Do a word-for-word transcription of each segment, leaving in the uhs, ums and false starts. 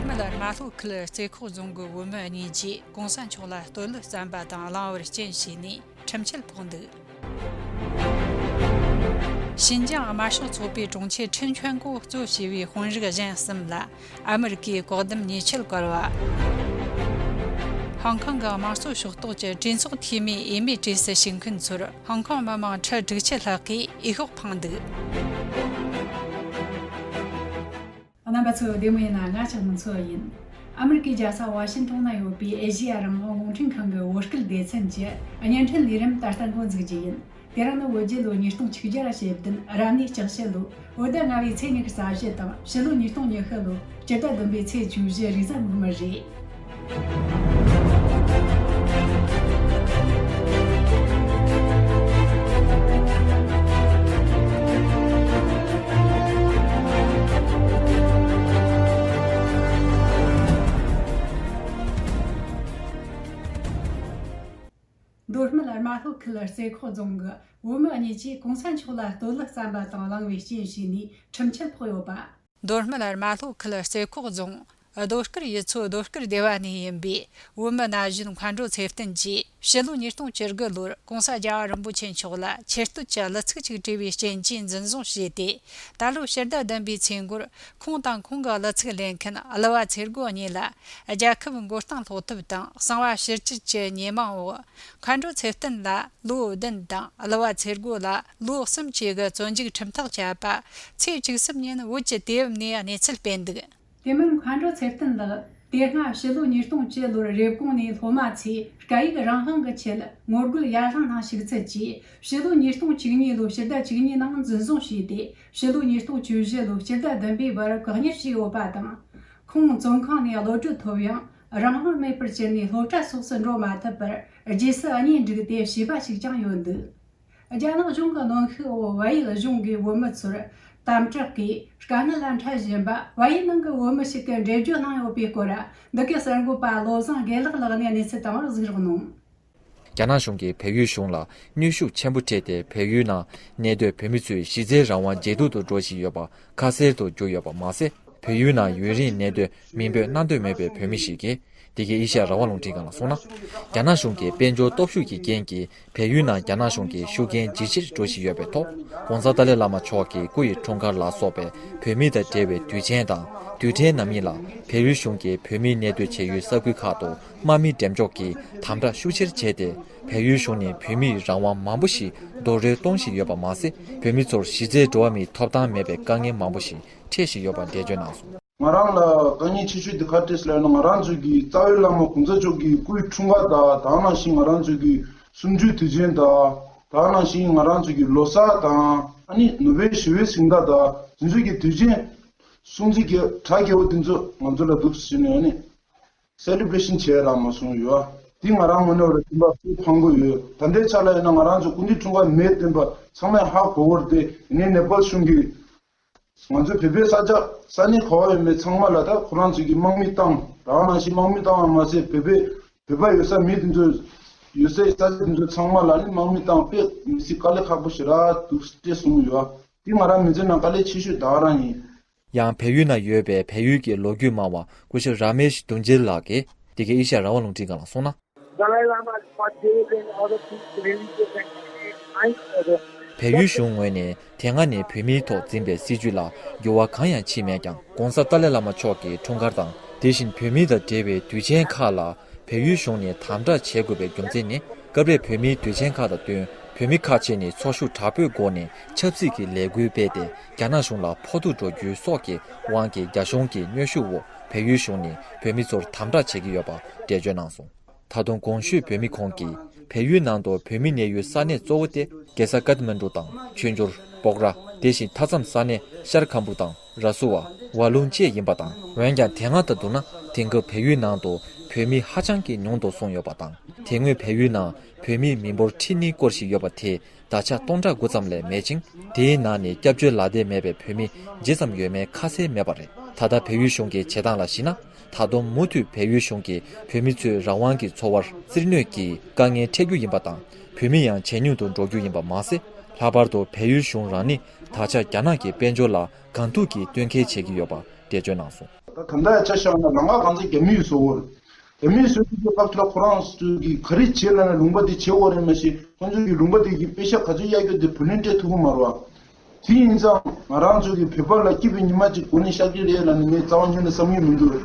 མི་ལ་རྨ་ལྷོ་ཁུལ་རྩེ་ཁོག་རྫོང་གི་བོད་མི་གཉིས་ཀྱིས་གོང་ས་མཆོག་ལ་སྟོད་ལུགས་བརྩམས་པ་དང་བླངས་པར་རྐྱེན་བྱས་ནས་ཁྲིམས་ཆད་ཕོག་འདུག། ཤིན་ཅང་དམར་ཤོག་ཚོགས་པའི་དྲུང་ཆེ་ཁྲིན་ཆོན་གོ་གཙོ་བྱས་པའི་དཔོན་རིགས་གཞན་གསུམ་ལ་ཨ་མི་རི་ཀས་བཀག་སྡོམ་ཉེས་ཆད་བཀལ་བ། ཧོང་ཀོང་གི་དམངས་གཙོ་ཕྱོགས་གཏོགས་ཀྱི་གྲོས་ཚོགས་འཐུས་མིའི་འོས་མིའི་གྲས་སུ་ཞུགས་མཁན་ཚོར་ཧོང་ཀོང་མི་མང་ཁྲི་དྲུག་ཅུ་ལྷག་གིས་འོས་ཤོག་འཕངས་འདུག། རྣམ་པ་ཚོ་བདེ་མོ་ཡིན་ན། ང་ཅག་མི་ཚོ་ཡིན། ཨ་མི་རི་ཀའི་རྒྱལ་ས་ཝ་ཤིན་ཏོན་ན་ཡོད་པའི་ཨེ་ཤེ་ཡ་རང་དབང་རླུང་འཕྲིན་ཁང་གི་བོད་སྐད་སྡེ་ཚན་གྱི་བརྙན་འཕྲིན་ལས་རིམ་ད་ལྟ་འགོ་འཛུགས་རྒྱུ་ཡིན། དེ་རིང་ནི་བོད་རྒྱལ་ལོ་ཉིས་སྟོང་ཆིག་བརྒྱ་ཞེ་བདུན་རབ་གནས་ལྕགས་བྱི་ལོ་བོད་ཟླ་ལྔ་པའི་ཚེས་ཉི་ཤུ་རྩ་བཞི་དང་ཕྱི་ལོ་ཉིས་སྟོང་ཉི་ཤུ་ལོ་སྤྱི་ཟླ་བདུན་པའི་ཚེས་བཅུ་བཞི་རེས་གཟའ་མིག་དམར་རེད། མདོ་སྨད་རྨ་ལྷོ་ཁུལ་རྩེ་ཁོག་རྫོང་གི་བོད་མི་གཉིས་ཀྱིས་གོང་ས་མཆོག་ལ་སྟོད་ལུགས་བརྩམས་པ་དང་བླངས་པའི་རྐྱེན་བྱས་ནས་ཁྲིམས་ཆད་ཕོག་ཡོད་པ། མདོ་སྨད་རྨ་ལྷོ་ཁུལ་རྩེ་ཁོག་རྫོང་རྡོ་དཀར་ཡུལ་ཚོ་རྡོ་དཀར་སྡེ་བ་ནས་ཡིན་པའི་བོད་མི་ན་གཞོན་མཁའ་འགྲོ་ཚེ་བརྟན་གྱིས་ཕྱི་ལོ་ཉིས་སྟོང་བཅུ་དགུ་ལོར་༸གོང་ས་རྒྱལ་བ་རིན་པོ་ཆེ་མཆོག་ལ་ཆེ་བསྟོད་ཀྱི་གླུ་ཚིག་ཅིག་བྲིས་པའི་རྐྱེན་གྱིས་འཛིན་བཟུང་བྱས་ཏེ། ད་ལོའི་ཕྱི་ཟླ་བདུན་པའི་ཚེས་འགོར་ཁོང་དང་ཁོང་གི་གླུ་ཚིག་ལེན་མཁན་གླུ་བ་ཚེ་རྒོད་གཉིས་ལ་རྒྱལ་ཁབ་མགོ་རྟིང་སློག་ཐབས་དང་གསང་བ་ཕྱིར་བཅད་ཀྱི་ཉེས་མིང་འོག་མཁའ་འགྲོ་ཚེ་བརྟན་ལ་ལོ་བདུན་དང་གླུ་བ་ཚེ་རྒོད་ལ་ལོ་གསུམ་བཅས་ཀྱི་བཙོན་འཇུག་ཁྲིམས་ཐག་བཅད་པ་ཚེས་བཅུ་གསུམ་ཉིན་བོད་ཀྱི་དུས་བབ་ནས་གནས་ཚུལ་སྤེལ་འདུག། དེ་མིན་མཁའ་འགྲོ་ཚེ་བརྟན་ལགས་དེ་སྔ་ཕྱི་ལོ་ཉིས་སྟོང་བཅུ་ལོར་རེབ་གོང་ནས་སློབ་མ་ཚོས་སྐད་ཡིག་རང་དབང་གི་ཆེད་ངོ་རྒོལ་ཡར་ལངས་ནང་ཞུགས་ཚུལ་གྱིས་ཕྱི་ལོ་ཉིས་སྟོང་བཅུ་གཉིས་ལོའི་ཕྱི་ཟླ་བཅུ་གཉིས་ནང་འཛིན་བཟུང་བྱས་ཏེ། ཕྱི་ལོ་ཉིས་སྟོང་བཅུ་བཞི་ལོའི་ཕྱི་ཟླ་བདུན་པའི་བར་བཀག་ཉར་བྱས་ཡོད་པ་དང་། ཁོང་བཙོན་ཁང་ནས་གློད་གྲོལ་ཐོབ་ཡང་། རང་དབང་མེད་པར་གྱུར་ནས་སློབ་གྲྭ་སོགས་སུ་འགྲོ་མ་ཐུབ་པར་རྗེས་སུ་གཉེན་སྒྲིག་སྟེ་བྱིས་པ་ཞིག་ཀྱང་ཡོད་འདུག། རྒྱ་ནག་གཞུང་གི་གནོན་ཤུགས་འོག་བལ་ཡུལ་གཞུང་གིས་བོད་མི་ཚོར་དམ་དྲག་གིས་དཀའ་ངལ་ལ་འཕྲད་བཞིན་པ། བལ་ཡུལ་ནང་གི་བོད་མི་ཞིག་གིས་འགྲེལ་བརྗོད་གནང་ཡོད་པའི་སྐོར། འདི་གའི་གསར་འགོད་པ་བློ་བཟང་དགེ་ལེགས་ལགས་ནས་གནས་ཚུལ་བཏང་བར་གཟིགས་རོགས་གནང་། རྒྱ་ནག་གཞུང་གིས་བལ་ཡུལ་གཞུང་ལ་གནོན་ཤུགས་ཆེན་པོ་སྤྲད་དེ། བལ་ཡུལ་ནང་གནས་སྡོད་བོད་མི་ཚོའི་གཞི་རྩའི་རང་དབང་ཇེ་སྡུག་ཏུ་འགྲོ་བཞིན་ཡོད་པ་ཁ་གསལ་དུ་གྱུར་ཡོད་པ་མ་ཟད། བལ་ཡུལ་ནང་ཡུན་རིང་གནས་སྡོད་མིང་འབོད་གནང་འདོད་མེད་པའི་བོད་མི་ཞིག་གིས། འདི་གའི་ཨེ་ཤ་ཡ་རང་དབང་རླུང་འཕྲིན་ཁང་ལ་གསུངས་ན། རྒྱ་ནག་གཞུང་གིས་དཔལ་འབྱོར་སྟོབས་ཤུགས་ཀྱི་རྐྱེན་གྱིས་བལ་ཡུལ་ནང་རྒྱ་ནག་གཞུང་གི་ཤུགས་རྐྱེན་ཇེ་ཆེར་འགྲོ་བཞིན་ཡོད་པའི་ཐོག ྋགོང་ས་ཏཱ་ལའི་བླ་མ་མཆོག་གི་སྐུ་ཡི་འཁྲུངས་སྐར་ལ་སོགས་པའི་བོད་མི་དང་འབྲེལ་བའི་དུས་ཆེན་དང་དུས་དྲན་རྣམ་གཉིས་ལ། བལ་ཡུལ་གཞུང་གིས་བོད་མིའི་གནས་སྡོད་བྱེད་ཡུལ་ས་ཁུལ་ཁག་ཏུ་དམག་མི་འགྲེམས་འཇོག་གིས་དམ་དྲག་ཤུགས་ཆེར་བྱས་ཏེ། བལ་ཡུལ་གཞུང་ནས་བོད་མིའི་རང་དབང་མང་པོ་ཞིག་རྡོག་རོལ་གཏོང་བཞིན་ཡོད་པ་མ་ཟད། བོད་མི་ཚོར་གཞི་རྩའི་འགྲོ་བ་མིའི་ཐོབ་ཐང་མེད་པའི་དཀའ་ངལ་མང་པོ་ཞིག་འཕྲད་བཞིན་ཡོད་པ་འགྲེལ་བརྗོད་གནང་སོང་། ང་རང་ལ་དཀའ་ངལ་ཆེ་ཤོས་དེ་ག་རེ་རེད་ཟེར་ན། ང་རང་ཚོ་གི་རྩ་བའི་བླ་མ་གོང་ས་མཆོག་གི་སྐུའི་འཁྲུངས་སྐར་དང་། དེ་ནང་བཞིན་ང་རང་ཚོ་གི་གསུམ་བཅུའི་དུས་ཆེན་དང་། དེ་ནང་བཞིན་ང་རང་ཚོ་གི་ལོ་གསར་དང་། ཨ་ནི་ནོ་བེལ་ཞི་བའི་གཟེངས་རྟགས་དང་། དེ་ཚོ་གི་དུས་ཆེན་སྲུང་བརྩི་གི་གྲ་རྒྱས་པོ་དེ་ཚོ་ང་ཚོ་ལ་འདུག་ཟེར་ནས། ཨ་ནི་སེ་ལི་བྷི་རེ་ཤན་བྱས་རག་མ་སོང་ཡོད། དེ་ང་རང་ངོས་ནས་བར་དུ་ཕར་ཚུར་འཕང་དགོས་ཡོད། ད་ལྟའི་ཆ་ལ་ཡིན་ན་ང་རང་ཚོ་སྐུ་མདུན་འཁྲུངས་སྐར་མེད་བསྟན་པ་ཚང་མས་ཧ་གོ་གི་རེད་དེ། ཡིན་ནའི་ནེ་པཱལ་གཞུང་གིས་ང་ཚོ་བོད་པའི་ས་ཆ་ས་གནས་ག་པར་ཡོད་མེད་ཚང་མ་ལ་ད་ཁོ་རང་ཚོ་གི་དམག་མི་བཏང་། དེ་ནང་བཞིན་དམག་མི་བཏང་བ་མ་ཟད། བོད་པའི་བོད་པ་ཡོད་ས་མི་དེ་ཚོ་ཡོད་སའི་ས་ཆ་དེ་ཚོ་ཚང་མ་ལ་ནི་དམག་མི་བཏང་། དཔེ་མི་སྲིད་དཀའ་ལས་ཁག་པོ་ཞེ་དྲག་འདུག་སྤྲད་སོང་ཡོད། དེ་ང་རང་མི་ཚེ་ནང་དཀའ་ལས་ཆེ་ཤོས་ད་ག་རང་ཡིན། ཡང་བལ་ཡུལ་ན་ཡོད་པའི་བལ་ཡུལ་གྱི་ལོ་རྒྱུས་སྨྲ་བ་སྐུ་ཞབས་ར་མེཤ་དུན་ཇེལ་ལགས་ཀྱིས་འདི་གའི་ཨེ་ཤ་ཡ་རང་དབང་རླུང་འཕྲིན་ཁང་ལ་གསུངས་ན། Dalai Lama is not there in order to religious and I order. བལ་ཡུལ་གཞུང་ངོས་ནས་དེ་སྔ་ནས་བོད་མིའི་ཐོག་འཛིན་པའི་སྲིད་བྱུས་ལ་འགྱུར་བ་གང་ཡང་ཕྱིན་མེད་ཀྱང་། ྋགོང་ས་ཏཱ་ལའི་བླ་མ་མཆོག་གི་འཁྲུངས་སྐར་དང་། དེ་བཞིན་བོད་མི་དང་འབྲེལ་བའི་དུས་ཆེན་ཁག་ལ་བལ་ཡུལ་གཞུང་ནས་དམ་དྲག་བྱེད་དགོས་པའི་རྒྱུ་མཚན་ནི། སྐབས་རེ་བོད་མིའི་དུས་ཆེན་ཁག་དང་བསྟུན། བོད་མི་ཁག་ཅིག་ནས་ཚོགས་ཞུགས་དྲག་པོའི་སྒོ་ནས་ཆབ་སྲིད་ཀྱི་ལས་འགུལ་སྤེལ་ཏེ། རྒྱ་ནག་གཞུང་ལ་ཕོག་ཐུག་འགྲོ་རྒྱུའི་སོགས་ཀྱི་དབང་གིས། རྒྱ་གཞུང་གི་གནོན་ཤུགས་འོག་བལ་ཡུལ་གཞུང་ནས་བོད་མི་ཚོར་དམ་དྲག་བྱེད་ཀྱི་ཡོད་པ་འགྲེལ་བརྗོད་གནང་སོང་། ད་དུང་གོང་ཞུས་བོད་མི་ཁོང་གིས། བལ་ཡུལ་ནང་དུ་བོད་མི་གནས་ཡུལ་ས་གནས་གཙོ་བོ་སྟེ། རྒྱལ་ས་ཀཏ་མན་ཌུ་དང་ཆོས་འབྱོར། སྦོག་ར། དེ་བཞིན་མཐའ་མཚམས་ས་གནས་ཤར་ཁམ་བུ་དང་ར་སུ་ཝ། ཝ་ལུང་བཅས་ཡིན་པ་དང་། འོན་ཀྱང་། དེ་སྔ་དང་བསྡུར་ན། དེང་སྐབས་བལ་ཡུལ་ནང་དུ་བོད་མི་ཧ་ཅང་གི་ཉུང་དུ་སོང་ཡོད་པ་དང་། དེ་སྔོན་བལ་ཡུལ་ནང་བོད་མིའི་མི་འབོར་ཁྲི་གཉིས་སྐོར་ཞིག་ཡོད་པ་དེ། ད་ཆ་སྟོང་ཕྲག་དགུ་ཙམ་ལས་མེད་ཅིང་། དེའི་ནང་ནས་སྐྱབས་བཅོལ་ལག་དེབ་མེད་པའི་བོད་མི་ཇི་ཙམ་ཡོད་མེད་ཁ་གསལ་མེད་པ་རེད། ད་ལྟ་བལ་ཡུལ་གཞུང་གི་བྱེད་སྟངས་ལ་གཞིགས་ན། ད་དུང་མུ་མཐུད་བལ་ཡུལ་གཞུང་གིས་བོད་མི་ཚོའི་རང་དབང་གི་འཚོ་བར་བཙིར་གནོད་ཀྱིས་དཀའ་ངལ་འཕྲད་རྒྱུ་ཡིན་པ་དང་། བོད་མི་ཡང་ཇེ་ཉུང་དུ་འགྲོ་རྒྱུ་ཡིན་པ་མ་ཟད། ལྷག་པར་དུ་བལ་ཡུལ་གཞུང་རང་ནི་ད་ཆ་རྒྱ་ནག་གི་དཔལ་འབྱོར་ལ་གང་ཐུབ་ཀྱིས་གཏོར་སྐྱོན་བྱེད་ཀྱི་ཡོད་པ་འགྲེལ་བརྗོད་གནང་སོང་། ད་ད་ལྟ་ཡ་ཆ་བཞག་ན་ལམ་ཁ་གང་ཚ་རྒྱ་མིས་བཟོ་བོར། རྒྱ་མིས་བཟོས་དུས་སྐབས་ལ་ཁོ་རང་ཚོ་གིས་ག་རེ་བྱེད་ལབ་ན་ལུང་པ་འདི་བྱེད་དགོས་རེད། མ་གཞི་ཁོང་ཚོ་གིས་ལུང་པ་འདི་གི་པེ་ཤ་ག་ཚོད་གཡར་རྒྱུ་འདི་བུ་ལོན་སྤྲད་ཐུབ་ཀྱི་མ་རེད་བ། དེ་ཡིན་ཙང་ང་རང་ཚོ་གིས་བོད་པ་ལ་སྐྱིད་པའི་ཉི་མ་གཅིག་འགོ་ནས་ཤར་གྱི་རེད་ལབ་ནས་ངས་རྩ་བ་ཉིད་ནས་བསམ་གྱི་མི་འདུག།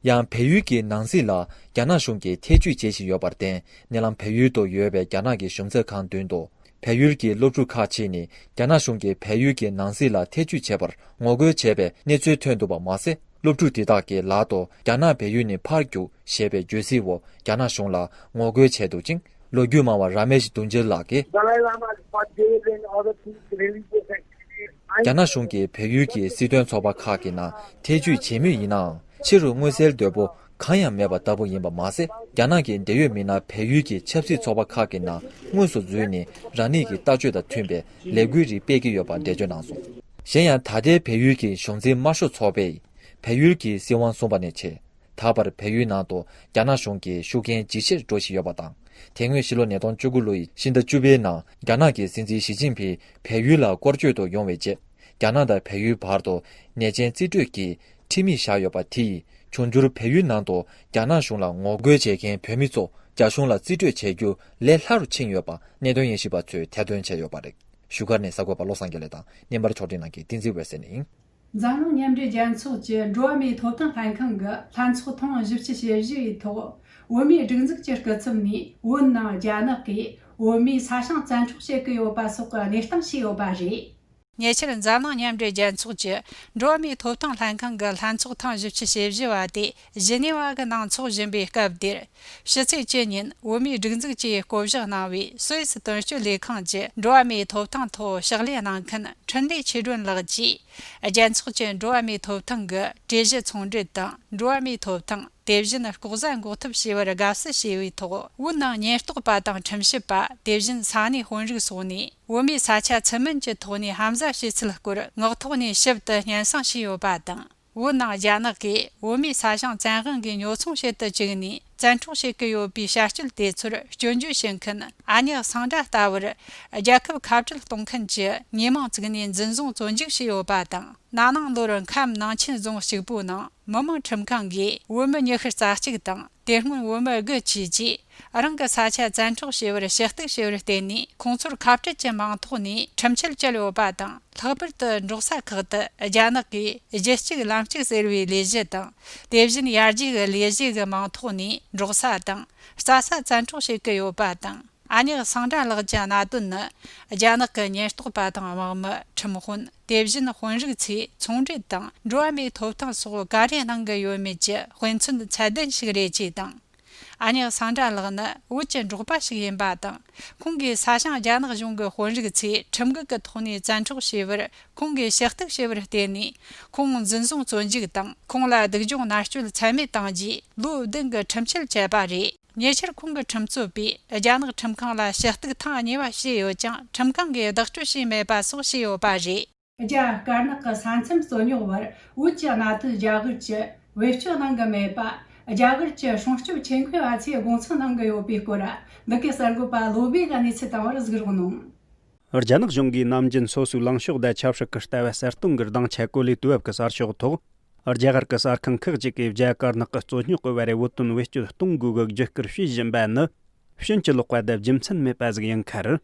ཡང་བལ་ཡུལ་གྱི་ནང་སྲིད་ལ་རྒྱ་ནག་གཞུང་གིས་ཐེ་བྱུས་བྱེད་བཞིན་ཡོད་པར་བརྟེན། ནེ་ལམ་བལ་ཡུལ་དུ་ཡོད་པའི་རྒྱ་ནག་གི་གཞུང་ཚབ་ཁང་མདུན་དུ། བལ་ཡུལ་གྱི་སློབ་ཕྲུག་ཁག་ཅིག་ནི་རྒྱ་ནག་གཞུང་གིས་བལ་ཡུལ་གྱི་ནང་སྲིད་ལ་ཐེ་བྱུས་བྱས་པར་ངོ་རྒོལ་བྱས་པའི་གནས་ཚུལ་ཐོན་འདུག་པ་མ་ཟད། སློབ་ཕྲུག་དེ་དག་གི་ལག་ཏུ་རྒྱ་ནག་བལ་ཡུལ་ནས་ཕར་རྒྱུགས་ཞེས་པའི་བརྗོད་ཚིག་འོག་རྒྱ་ནག་གཞུང་ལ་ངོ་རྒོལ་བྱས་འདུག་ཅིང་། ལོ་རྒྱུས་སྨྲ་བ་ར་མེཤ་དུན་ཇལ་ལགས་ཀྱིས། Dalai Lama is forgiving other things, religious activities. རྒྱ་ནག་གཞུང་གིས་བལ་ཡུལ་གྱི་སྲིད་དོན་ཚོགས་པ་ཁག་གི་ནང་ཐེ་བྱུས་བྱེད་མུས་ཡིན་ནའང་། ཕྱི་རུ་མངོན་གསལ་དོད་པོ་གང་ཡང་མེད་པ་ལྟ་བུ་ཡིན་པ་མ་ཟད། རྒྱ་ནག་གི་འབྲེལ་ཡོད་མི་སྣ་བལ་ཡུལ་གྱི་ཆབ་སྲིད་ཚོགས་པ་ཁག་གི་ནང་དངོས་སུ་འཛུལ་ནས། རང་ཉིད་ཀྱི་ལྟ་སྤྱོད་དང་མཐུན་པའི་ལས་འགུལ་རིགས་སྤེལ་གྱི་ཡོད་པ་འགྲེལ་བརྗོད་གནང་སོང་། གཞན་ཡང་། ད་ལྟའི་བལ་ཡུལ་གྱི་གཞུང་འཛིན་དམར་ཤོག་ཚོགས་པས་བལ་ཡུལ་གྱི་སྲིད་དབང་བཟུང་བ་ནས་བྱས། ད་བར་བལ་ཡུལ་ནང་དུ་རྒྱ་ནག་གཞུང་གི་ཤུགས་རྐྱེན་ཇེ་ཆེར་འགྲོ་བཞིན་ཡོད་པ་དང་། དེ་སྔོན་ཕྱི་ལོ་ཉིས་སྟོང་བཅུ་དགུ་ལོའི་ཕྱི་ཟླ་བཅུ་པའི་ནང་རྒྱ་ནག་གི་སྲིད་འཛིན་ཞི་ཅིན་ཕིང་བལ་ཡུལ་ལ་སྐོར་སྐྱོད་དུ་ཡོང་བའི་རྗེས། རྒྱ་ནག་དང་བལ་ཡུལ་བར་དུ་ཉེས་ཅན་རྩིས་སྤྲོད་ཀྱི་ཁྲིམས་ཡིག་བཞག་ཡོད་པ་དེ་ཡིས། འབྱུང་འགྱུར་བལ་ཡུལ་ནང་དུ་རྒྱ་ནག་གཞུང་ལ་ངོ་རྒོལ་བྱེད་མཁན་བོད་མི་ཚོ་རྒྱ་གཞུང་ལ་རྩིས་སྤྲོད་བྱེད་རྒྱུ་ལས་སླ་རུ་ཕྱིན་ཡོད་པ་གནད་དོན་དབྱེ་ཞིབ་པ་ཚོས་ཐེར་འདོན་བྱས་ཡོད་པ་རེད། བཞུགས་སྒར་ནས་གསར་འགོད་པ་བློ་བཟང་དགེ་ལེགས་དང་། བརྙན་པར་ཕྱོགས་སྒྲིག་གནང་མཁན་བསྟན་འཛིན་འོད་ཟེར་ནས་ཡིན། འཛམ་གླིང་མཉམ་འབྲེལ་རྒྱལ་ཚོགས་ཀྱི་འགྲོ་བ་མིའི་ཐོབ་ཐང་ལྷན་ཁང་གི་ལྷན་ཚོགས་ཐེངས་བཞི་བཅུ་ཞེ་བཞི་པའི་ཐོག་བོད་མིའི་སྒྲིག་འཛུགས་ཀྱི་སྐུ་ཚབ་ནས་བོད་ནང་རྒྱ་ནག་གིས་བོད་མིའི་ས་ཞིང་བཙན་འཕྲོག་བྱེད་ཀྱི་ཡོད་པ་སོགས་ཀྱི་གནས་སྟངས་ཤིག་ཡོད་པ་རེད། ཉེ་ཆར་འཛམ་གླིང་མཉམ་འབྲེལ་རྒྱལ་ཚོགས་ཀྱི་འགྲོ་བ་མིའི་ཐོབ་ཐང་ལྷན་ཁང་གི་ལྷན་ཚོགས་ཐེངས་བཞི་བཅུ་ཞེ་བཞི་པ་དེ་ཞི་ནེ་ཝ་གི་ནང་འཚོགས་བཞིན་པའི་སྐབས་དེར། ཕྱི་ཚེས་བཅུ་ཉིན་བོད་མིའི་སྒྲིག་འཛུགས་ཀྱིས་བསྐོ་གཞག་གནང་བའི་སུད་སི་དོན་གཅོད་ལས་ཁང་གི་འགྲོ་བ་མིའི་ཐོབ་ཐང་ཐོག་ཕྱག་ལས་གནང་མཁན་འཕྲིན་ལས་ཆོས་སྒྲོན་ལགས་ཀྱིས། རྒྱལ་ཚོགས་ཀྱི་འགྲོ་བ་མིའི་ཐོབ་ཐང་གི་གྲོས་གཞི་ཚོང་འབྲེལ་དང་འགྲོ་བ་མིའི་ཐོབ་ཐང་། དེ་བཞིན་ལྐོག་ཟ་འགོག་ཐབས་བྱས་པར་དགའ་བསུ་ཞུས་པའི་ཐོག་བོད་ནང་ཉེན་རྟོག་པ་དང་ཁྲིམས་ཞིབ་པ། དེ་བཞིན་ས་གནས་དཔོན་རིགས་སོགས་ནས་བོད་མིའི་ས་ཆ་ཚུལ་མིན་གྱི་ཐོག་ནས་ཧམ་ཟ་བྱས་ཚུལ་སྐོར་ངག་ཐོག་ནས་ཞིབ་ཏུ་སྙན་སེང་ཞུས་ཡོད་པ་དང་། བོད་ནང་རྒྱ་ནག་གིས་བོད་མིའི་ས་ཞིང་བཙན་དབང་གིས་ཉོ་ཚོང་བྱེད་དུ་བཅུག་ནས་བཙན་འཕྲོག་བྱེད་ཀྱི་ཡོད་པའི་བྱ་སྤྱོད་དེ་ཚོར་སྐྱོན་བརྗོད་བྱེད་མཁན་ཨ་ཉག་སང་དྲ་ལྟ་བུར། རྒྱལ་ཁབ་ཁ་བྲལ་གཏོང་མཁན་གྱི་མི་མང་བཙུགས་ནས་འཛིན་བཟུང་བཙོན་འཇུག་བྱས་ཡོད་པ་དང་། ན་ནིང་ལོར་ཁམས་ནང་ཆེན་རྫོང་གཅིག་པོའི་ནང་མི་དམངས་ཁྲིམས་ཁང་གིས་བོད་མི་ཉི་ཤུ་རྩ་གཅིག་དང་། དེ་སྔོན་བོད་མི་དགུ་བཅས་ཀྱིས་རང་གི་ས་ཆ་བཙན་འཕྲོག་བྱས་པར་ཞུ་གཏུག་བྱས་པར་བརྟེན་ནས། ཁོང་ཚོར་ཁ་བྲལ་གྱི་མིང་ཐོག་ནས་ཁྲིམས་ཆད་བཅད་ཡོད་པ་དང་། ལྷག་པར་དུ་འབྲོག་ས་ཁག་ཏུ་རྒྱ་ནག་གིས་རྒྱུད་གཅིག་ལམ་གཅིག་ཟེར་བའི་ལས་གཞི་དང་། དེ་བཞིན་ཡར་རྒྱས་ཀྱི་ལས་གཞི་གི་མིང་ཐོག་ནས་འབྲོག་ས་དང་རྩྭ་ས་བཙན་འཕྲོག་བྱེད་ཀྱི་ཡོད་པ་དང་། ཨ་ཉག་སང་དྲ་ལགས་ཀྱི་གནད་དོན་ནི། རྒྱ་ནག་གི་ཉེན་རྟོག་པ་དང་དམག་མི། ཁྲིམས་དཔོན། དེ་བཞིན་དཔོན་རིགས་ཚོས་ཚོང་འབྲེལ་དང་འགྲོ་བ་མིའི་ཐོབ་ཐང་སོགས་ག་རེ་གནང་གི་ཡོད་མེད་ཀྱི་དཔེ་མཚོན་ཚད་ལྡན་ཞིག་རེད་ཅེས་དང་། ཨ་ཉག་སང་དྲ་ལགས་ནི་བོད་ཀྱི་འབྲོག་པ་ཞིག་ཡིན་པ་དང་། ཁོང་གི་ས་ཞིང་རྒྱ་ནག་གཞུང་གི་དཔོན་རིགས་ཚོས་ཁྲིམས་འགལ་གྱི་ཐོག་ནས་བཙན་འཕྲོག་བྱས་པར། ཁོང་གིས་ཞུ་གཏུག་བྱས་པར་བརྟེན་ནས། ཁོང་འཛིན་བཟུང་བཙོན་འཇུག་དང་། ཁོང་ལ་སྡུག་སྦྱོང་མནར་གཅོད་ཚད་མེད་བཏང་རྗེས། ལོ་བདུན་གྱི་ཁྲིམས་ཆད་བཅད་པ་རེད། ཉེ་ཆར་ཁོང་གི་ཁྲིམས་རྩོད་པས་རྒྱ་ནག་ཁྲིམས་ཁང་ལ་ཞུ་གཏུག་ཐེངས་གཉིས་པ་བྱས་ཡོད་ཀྱང་། ཁྲིམས་ཁང་གིས་བདག་སྤྲོད་བྱས་མེད་པ་སོགས་བྱས་ཡོད་པ་རེད། རྒྱ་དཀར་ནག་གི་ས་མཚམས་རྩོད་རྙོག་བར་བོད་ཀྱི་གནད་དོན་རྒྱ་གར་གྱིས་བེད་སྤྱོད་གནང་གི་མེད་པ། རྒྱ་གར་གྱི་སྲུང་སྐྱོབ་ཆེད་མཁས་པ་ཚོས་དགོངས་ཚུལ་གནང་གི་ཡོད་པའི་སྐོར། འདི་གའི་གསར་འགོད་པ་བློ་བྷེ་གིས་གནས་ཚུལ་བཏང་བར་གཟིགས་རོགས་གནང་། རྒྱ་ནག་གཞུང་གིས་ནམ་རྒྱུན་སོ་སོའི་ལངས་ཕྱོགས་དང་ཆབ་སྲིད་ཀྱི་ལྟ་བ་གསལ་སྟོན་གྱི་སྡིངས་ཆ་བཀོད་ལས་དུས་བབ་ཀྱི་གསར་ཤོག་ཐོག་རྒྱ་གར་གྱི་གསར་ཁང་ཁག་ཅིག་གིས་རྒྱ་དཀར་ནག་གི་རྩོད་རྙོག་གི་བར་བོད་དོན་བེད་སྤྱོད་གཏོང་དགོས་ཀྱི་བརྗོད་སྐུལ་བྱེད་བཞིན་པ་ནི་ཕྱིན་ཅི་ལོག་པ་དང་རྒྱུ་མཚན་མེད་པ་ཟིག་ཡིན་ཁར།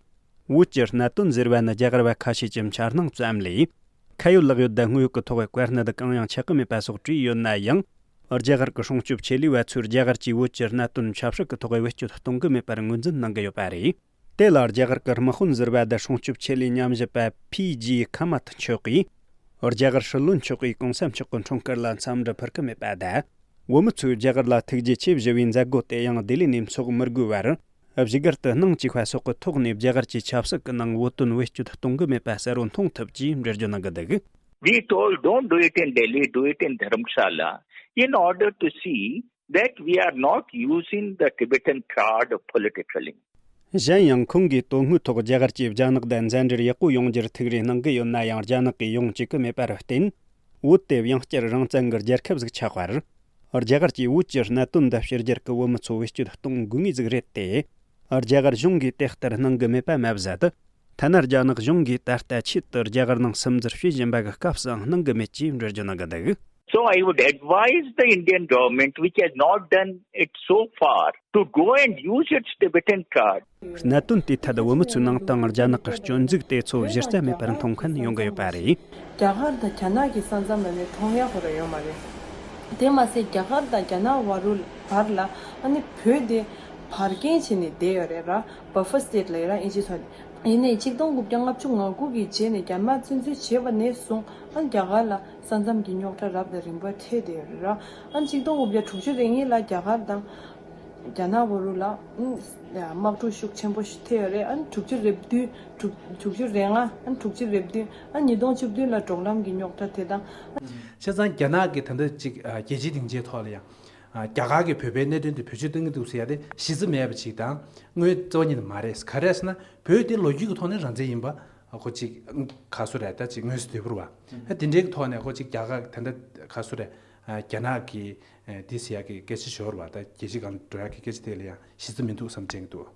བོད་ཀྱི་གནད་དོན་ཟེར་བ་ནི་རྒྱ་གར་བ་ཁ་ཤས་ཀྱི་འཆར་སྣང་ཙམ་ལས། ཁ་ཡོད་ལག་ཡོད་དང་དངོས་ཡོད་ཀྱི་ཐོག་བཀའ་གནད་གང་ཡང་ཆགས་ཀྱི་མེད་པ་སོགས་བྲིས་ཡོད་ན་ཡང་། རྒྱ་གར་གྱི་སྲུང་སྐྱོབ་ཆེད་ལས་པ་ཚོས་རྒྱ་གར་གྱིས་བོད་ཀྱི་གནད་དོན་ཆབ་སྲིད་ཀྱི་ཐོག་བེད་སྤྱོད་གཏོང་གི་མེད་པར་ངོས་འཛིན་གནང་གི་ཡོད་པ་རེད། དེ་ལ་རྒྱ་གར་གྱི་དམག་དཔོན་ཟུར་པ་དང་སྲུང་སྐྱོབ་ཆེད་ལས་ཉམས་ཞིབ་པ་ཕི་ཇི་ཁ་མ་ཐི་མཆོག་གིས། རྒྱ་གར་སྲིད་བློན་མཆོག་གིས་གོང་ས་མཆོག་གི་འཁྲུངས་སྐར་ལ་འཚམས་འདྲི་ཕུལ་གྱི་མེད་པ་དང་། བོད་མི་ཚོས་རྒྱ་གར་ལ་ཐུགས་རྗེ་ཆེ་ཞུ་བའི་མཛད་སྒོ་དེ་ཡང་ལྡི་ལི་ནས་འཚོགས་མི་དགོས་པར། བཞུགས་སྒར་དུ་སྣང་བཅུག་པ་སོགས་ཀྱི་ཐོག་ནས་རྒྱ་གར་གྱི་ཆབ་སྲིད་ཀྱི་ནང་བོད་དོན་བེད་སྤྱོད་གཏོང་གི་མེད་པ་གསལ་བོ་མཐོང་ཐུབ་ཅེས་འགྲེལ་བརྗོད་གནང་གི་འདུག། We told, don't do it in Delhi, do it in Dharamshala, in order to see that we are not using the Tibetan card politically. གཞན་ཡང་ཁོང་གིས་དོན་དངོས་ཐོག་རྒྱ་གར་གྱིས་རྒྱ་ནག་དང་མཛའ་འབྲེལ་ཡག་པོ་ཡོང་རྒྱུར་ཐུགས་རེ་གནང་གི་ཡོད་ན་ཡང་རྒྱ་ནག་གིས་ཡོང་བཅུག་གི་མེད་པར་བརྟེན། བོད་དེ་དབྱང་སྐྱར་རང་བཙན་གྱི་རྒྱལ་ཁབ་ཟིག་ཆགས་པར། རྒྱ་གར་གྱིས་བོད་ཀྱི་གནད་དོན་འདི་ཕྱི་རྒྱལ་གྱི་བོད་མི་ཚོ་བེད་སྤྱོད་གཏོང་དགོས་ངེས་ཟིག་རེད་དེ། རྒྱ་གར་གཞུང་གིས་དེ་ལྟར་གནང་གི་མེད་པ་མ་ཟད། ཐ་ན་རྒྱ་ནག་གཞུང་གིས་ད་ལྟ་ཆེད་དུ་རྒྱ་གར་ནང་སིམ་འཛུལ་བྱེད་བཞིན་པ་གི་སྐབས་སུའང་གནང་གི་མེད་ཅེས་འགྲེལ་བརྗོད་གནང་གི་འདུག། So I would advise the Indian government, which has not done it so far, to go and use its Tibetan card. གནད་དོན་དེའི་ཐད་བོད་མི་ཚོའི་ནང་དུའང་རྒྱ་ནག་གི་སྐྱོན་འཛུགས་དེ་ཚོ་གཞི་རྩ་མེད་པར་མཐོང་མཁན་ཡོང་གི་ཡོད་པ་རེད། རྒྱ་གར་དང་རྒྱ་ནག་གི་ས་མཚམས་ལ་ནི་མཐོང་ཡག་ཁོ་རང་ཡོད་མ་རེད། དེ་མ་ཟད་རྒྱ་གར་དང་རྒྱ་ནག་བར་རུ་བར་ལ་ཨ་ནི་བོད་དེ་བར་རྐྱེན་བྱས་ནས་བསྡད་ཡོད་རེད་ར། Buffer state ལ་ཡོད་ར་ཨིན་ཇིའི་ཐོག་ནས། ཡིན་ནའི་ཆིག་སྟོང་དགུ་བརྒྱ་ལྔ་བཅུ་ང་དགུ་གི་རྗེས་ནས་རྒྱ་དམར་བཙན་འཛུལ་བྱས་པ་ནས་བཟུང་ཨ་ནི་རྒྱ་གར་ལ་ས་མཚམས་ཀྱི་རྙོག་དྲ་རབ་དང་རིམ་པ་འཕྲད་བསྡད་ཡོད་རེད་ར། ཨ་ནི་ཆིག་སྟོང་དགུ་བརྒྱ་དྲུག་ཅུ་རེ་གཉིས་ལ་རྒྱ་གར་དང་རྒྱ་ནག་བར་རུ་ལ་ཨ་ནི་དམག་འཁྲུག་ཤུགས་ཆེན་པོ་ཞིག་ཐེབས་ཡོད་རེད། ཨ་ནི་དྲུག་ཅུ་རེ་བདུན་དྲུག་དྲུག་ཅུ་རེ་ལྔ་ཨ་ནི་དྲུག་ཅུ་རེ་བདུན་ཨ་ནི་ཉིས་སྟོང་བཅུ་བདུན་ལ་འབྲོག་ལམ་གྱི་རྙོག་དྲ་དེ་དང་། བྱས་ཙང་རྒྱ་ནག་གིས་ད་ལྟ་ཅིག་རྒྱལ་སྤྱིའི་སྡིངས་ཆའི་ཐོག་ལ་ཡང་རྒྱ་གར་གྱིས་བོད་པའི་གནད་དོན་དེ་བེད་སྤྱོད་གཏོང་གི་འདུག་ཟེར་ཡ་དེ་གཞི་རྩ་མེད་པ་ཅིག་དང་དངོས་རྩ་བ་ཉིད་ནས་མ་རེད། ག་རེ་ཟེར་ན་བོད་དེ་ལོ་རྒྱུས་ཀྱི་ཐོག་ནས་རང་བཙན་ཡིན་པ་ཁོ་ཅིག་ག་སུ་རེད། ད་ཅིག་མངོན་གསལ་དོད་པོ་རེད་བ། ད་དེ་འདྲའི་གི་ཐོག་ནས་ཁོ་ཅིག་རྒྱ་གར་ད་ལྟ་ག་སུ་རེད། རྒྱ་ནག་གིས་འདི་ཟེར་ཡ་གི་སྐད་ཆ་ཤོར་བ་ད་རྒྱལ་སྤྱིའི་སྒང་འགྲོ་ཡ་གི་སྐད་ཆ་དེ་ལ་ཡང་གཞི་རྩ་མི་འདུག་བསམ་དྲན་གི་འདུག་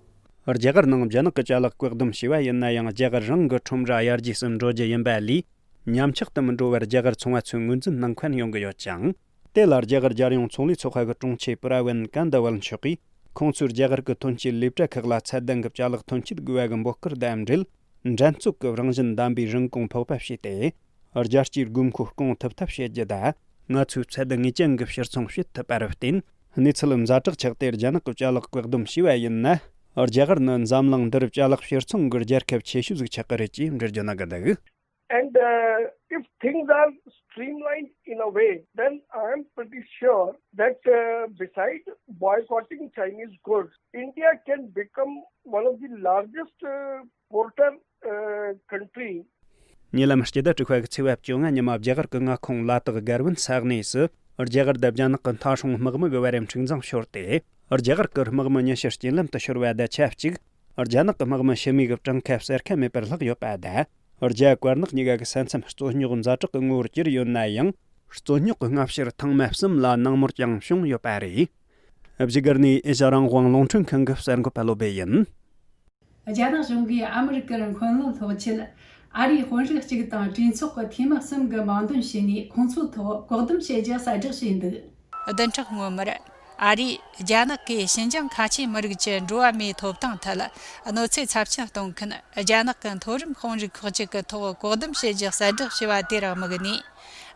རྒྱ་གར་ནང་རྒྱ་ནག་གི་ཅ་ལག་བཀག་སྡོམ་བྱས་པ་ཡིན་ན་ཡང་རྒྱ་གར་རང་གི་ཁྲོམ་ར་ཡར་རྒྱས་སུ་འགྲོ་རྒྱུ་ཡིན་པ་ལས། ཉམས་ཆག་ཏུ་མི་འགྲོ་བར་རྒྱ་གར་ཚོང་བ་ཚོས་ངོས་འཛིན་གནང་མཁན་ཡོང་གི་ཡོད་ཅིང་། དེ་ལ་རྒྱ་གར་རྒྱལ་ཡོངས་ཚོང་ལས་ཚོགས་པ་གི་དྲུང་ཆེ་པུ་ར་ཝིན་ཀན་ད་ཝལ་མཆོག་གིས་ཁོང་ཚོས་རྒྱ་གར་གྱི་ཐོན་སྐྱེད་ལས་གྲྭ་ཁག་ལ་ཚད་ལྡན་གྱི་ཅ་ལག་ཐོན་སྐྱེད་དགོས་པ་གི་འབོད་སྐུལ་དང་འབྲེལ། འགྲན་རྩོད་ཀྱི་རང་བཞིན་ལྡན་པའི་རིན་གོང་ཕོག་པ་བྱས་ཏེ། རྒྱལ་སྤྱིའི་དགོས་མཁོ་སྐོང་ཐུབ་ཐབས་བྱེད་རྒྱུ་དང་། ང་ཚོས་ཚད་ངེས་ཅན་གྱི་ཕྱིར་ཚོང་བྱེད་ཐུབ་པར་བརྟེན། གནས་ཚུལ་ཛ་དྲག་ཆགས་ཏེ་རྒྱ་ནག་གི་ཅ་ལག་བཀག་སྡོམ་བྱས་པ་ཡིན་ན། རྒྱ་གར་ནི་འཛམ་གླིང་འདིར་ཅ་ལག་ཕྱིར་ཚོང་གི་རྒྱལ་ཁབ་ཆེ་ཤོས་ཟིག་ཆགས་ཀྱི་རེད་ཅེས་འགྲེལ་བརྗོད་གནང་གི་འདུག And uh, if things are streamlined in a way, then I am pretty sure that uh, beside boycotting Chinese goods, India can become one of the largest uh, porter uh, country. ཉེ་ལམ་སྤྱི་ཟླ་དྲུག་པ་གི་ཚེས་པ་བཅོ་ལྔ་ཉིན་མ་རྒྱ་གར་གྱི་མངའ་ཁོངས་ལ་དྭགས་སྒར་ཝུན་ས་གནས་སུ་རྒྱ་གར་དང་རྒྱ་ནག་གི་མཐའ་སྲུང་དམག་མི་གི་བར་འཁྲུག་འཛིང་ཤོར་ཏེ། རྒྱ་གར་གྱི་དམག་མི་ཉི་ཤུ་རྐྱེན་ལམ་དུ་ཤོར་བ་དང་ཆབས་ཅིག་རྒྱ་ནག་གི་དམག་མི་ཕྱི་མིའི་གྲངས་ཀ་གསར་ཁ་མེད་པར་ལྷག་ཡོད་པ་དང་། རྒྱ་དཀར་ནག་གཉིས་ཀ་གི་ས་མཚམས་རྩོད་རྙོག་ཛ་དྲག་གི་ངོ་བོར་གྱུར་ཡོད་ན་ཡང་། རྩོད་རྙོག་གི་སྔ་ཕྱིར་ཐེངས་མ་གསུམ་ལ་ནང་མོལ་ཀྱང་བྱུང་ཡོད་པ་རེད། བཞུགས་སྒར་ནས་ཨེ་ཤ་རང་དབང་རླུང་འཕྲིན་ཁང་གི་གསར་འགོད་པ་བློ་བྷེ་ཡིན། རྒྱ་ནག་གཞུང་གིས་ཨ་མི་རི་ཀར་འཁོན་ལན་སློག་ཆེད། ཨ་རིའི་དཔོན་རིགས་གཅིག་དང་གྲོས་ཚོགས་ཀྱི་འཐུས་མི་གསུམ་གྱི་མིང་འདོན་བྱས་ནས་ཁོང་ཚོའི་ཐོག་བཀག་སྡོམ་བྱེད་རྒྱུ་གསལ་བསྒྲགས་བྱས་འདུག་བདུན་ཕྲག་སྔོན་མར། ཨ་རིས་རྒྱ་ནག་གིས་ཞིན་ཅང་ཁ་ཆེའི་མི་རིགས་ཀྱི་འགྲོ་བ་མིའི་ཐོབ་ཐང་ཐད་གནོད་འཚེ་ཚབས་ཆེན་གཏོང་མཁན་རྒྱ་ནག་གི་མཐོ་རིམ་དཔོན་རིགས་ཁག་ཅིག་གི་ཐོག་བཀག་སྡོམ་བྱེད་རྒྱུ་གསལ་བསྒྲགས་བྱས་པ་དེར་དམིགས་ནས།